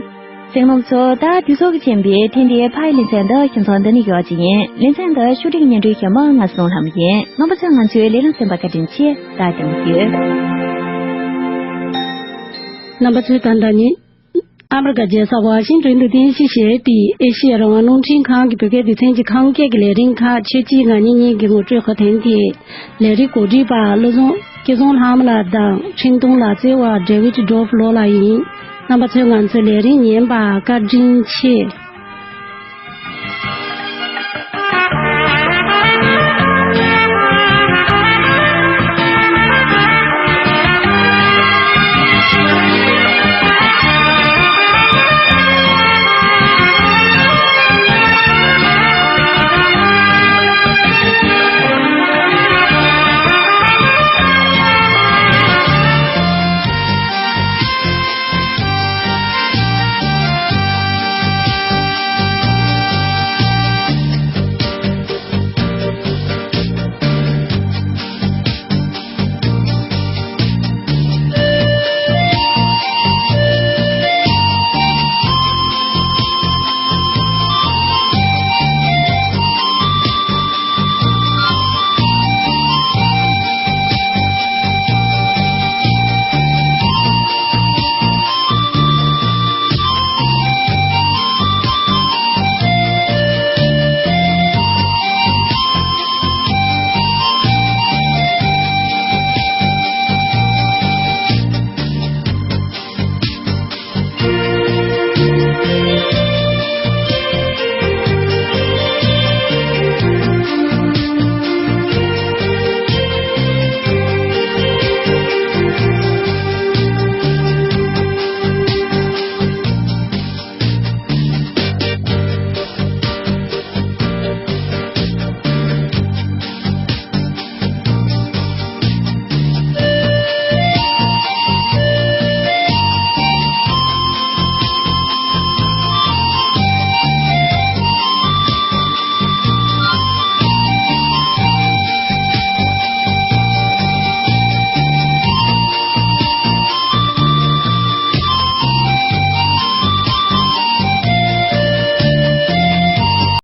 གསན་མཁན་ཚོ། ད་དུས་ཚོད་ཀྱིས་ཁྱིམ་པའི་ཐེངས་འདིའི་ཕ་ཡི་ལེ་ཚན་འདི་ཁྱིམ་ཚང་འདི་ནས་ཡོད་ཀྱི་ཡིན། ལེ་ཚན་འདི་ཕྱོགས་སྒྲིག་སྙན་སྒྲོན་ཞུ་མི་ང་བསོད་ནམས་ལྷ་མོ་ཡིན། རྣམ་པ་ཚོས་ང་ཚོའི་ལས་རིམ་གསན་པར་བཀའ་དྲིན་ཆེ། ད་དུང་ཡོད། རྣམ་པ་ཚོས་ད་ལྟ་ནི། ཨ་མི་རི་ཀ་རྒྱལ་ས་ཝ་ཤིང་ཏོན་དུ་རྟེན་གཞི་བྱས་ཏེ་ཨེ་ཤི་ཡ་རང་དབང་རླུང་འཕྲིན་ཁང་གི་བོད་སྐད་སྡེ་ཚན་གྱི་ཁམས་སྐད་ཀྱི་ལས་རིམ་ཁག་ཆོས་སྐྱིད་ང་གཉིས་གཉིས་ཀྱི་ངོ་སྤྲོད་འཁོད་དོན་དེ། ལས་རིམ་གོ་སྒྲིག་པ་བློ་བཟང་སྐལ་བཟང་ལྷ་མོ་ལགས་དང་འཕྲིན་གཏོང་ལག་རྩལ་བ་ཌེ་ཝིད་ཌོབ་ལོ་ལགས་ཡིན། རྣམ་པ་ཚོས་ང་ཚོའི་ལས་རིམ་ཉན་པར་བཀའ་དྲིན་ཆེ།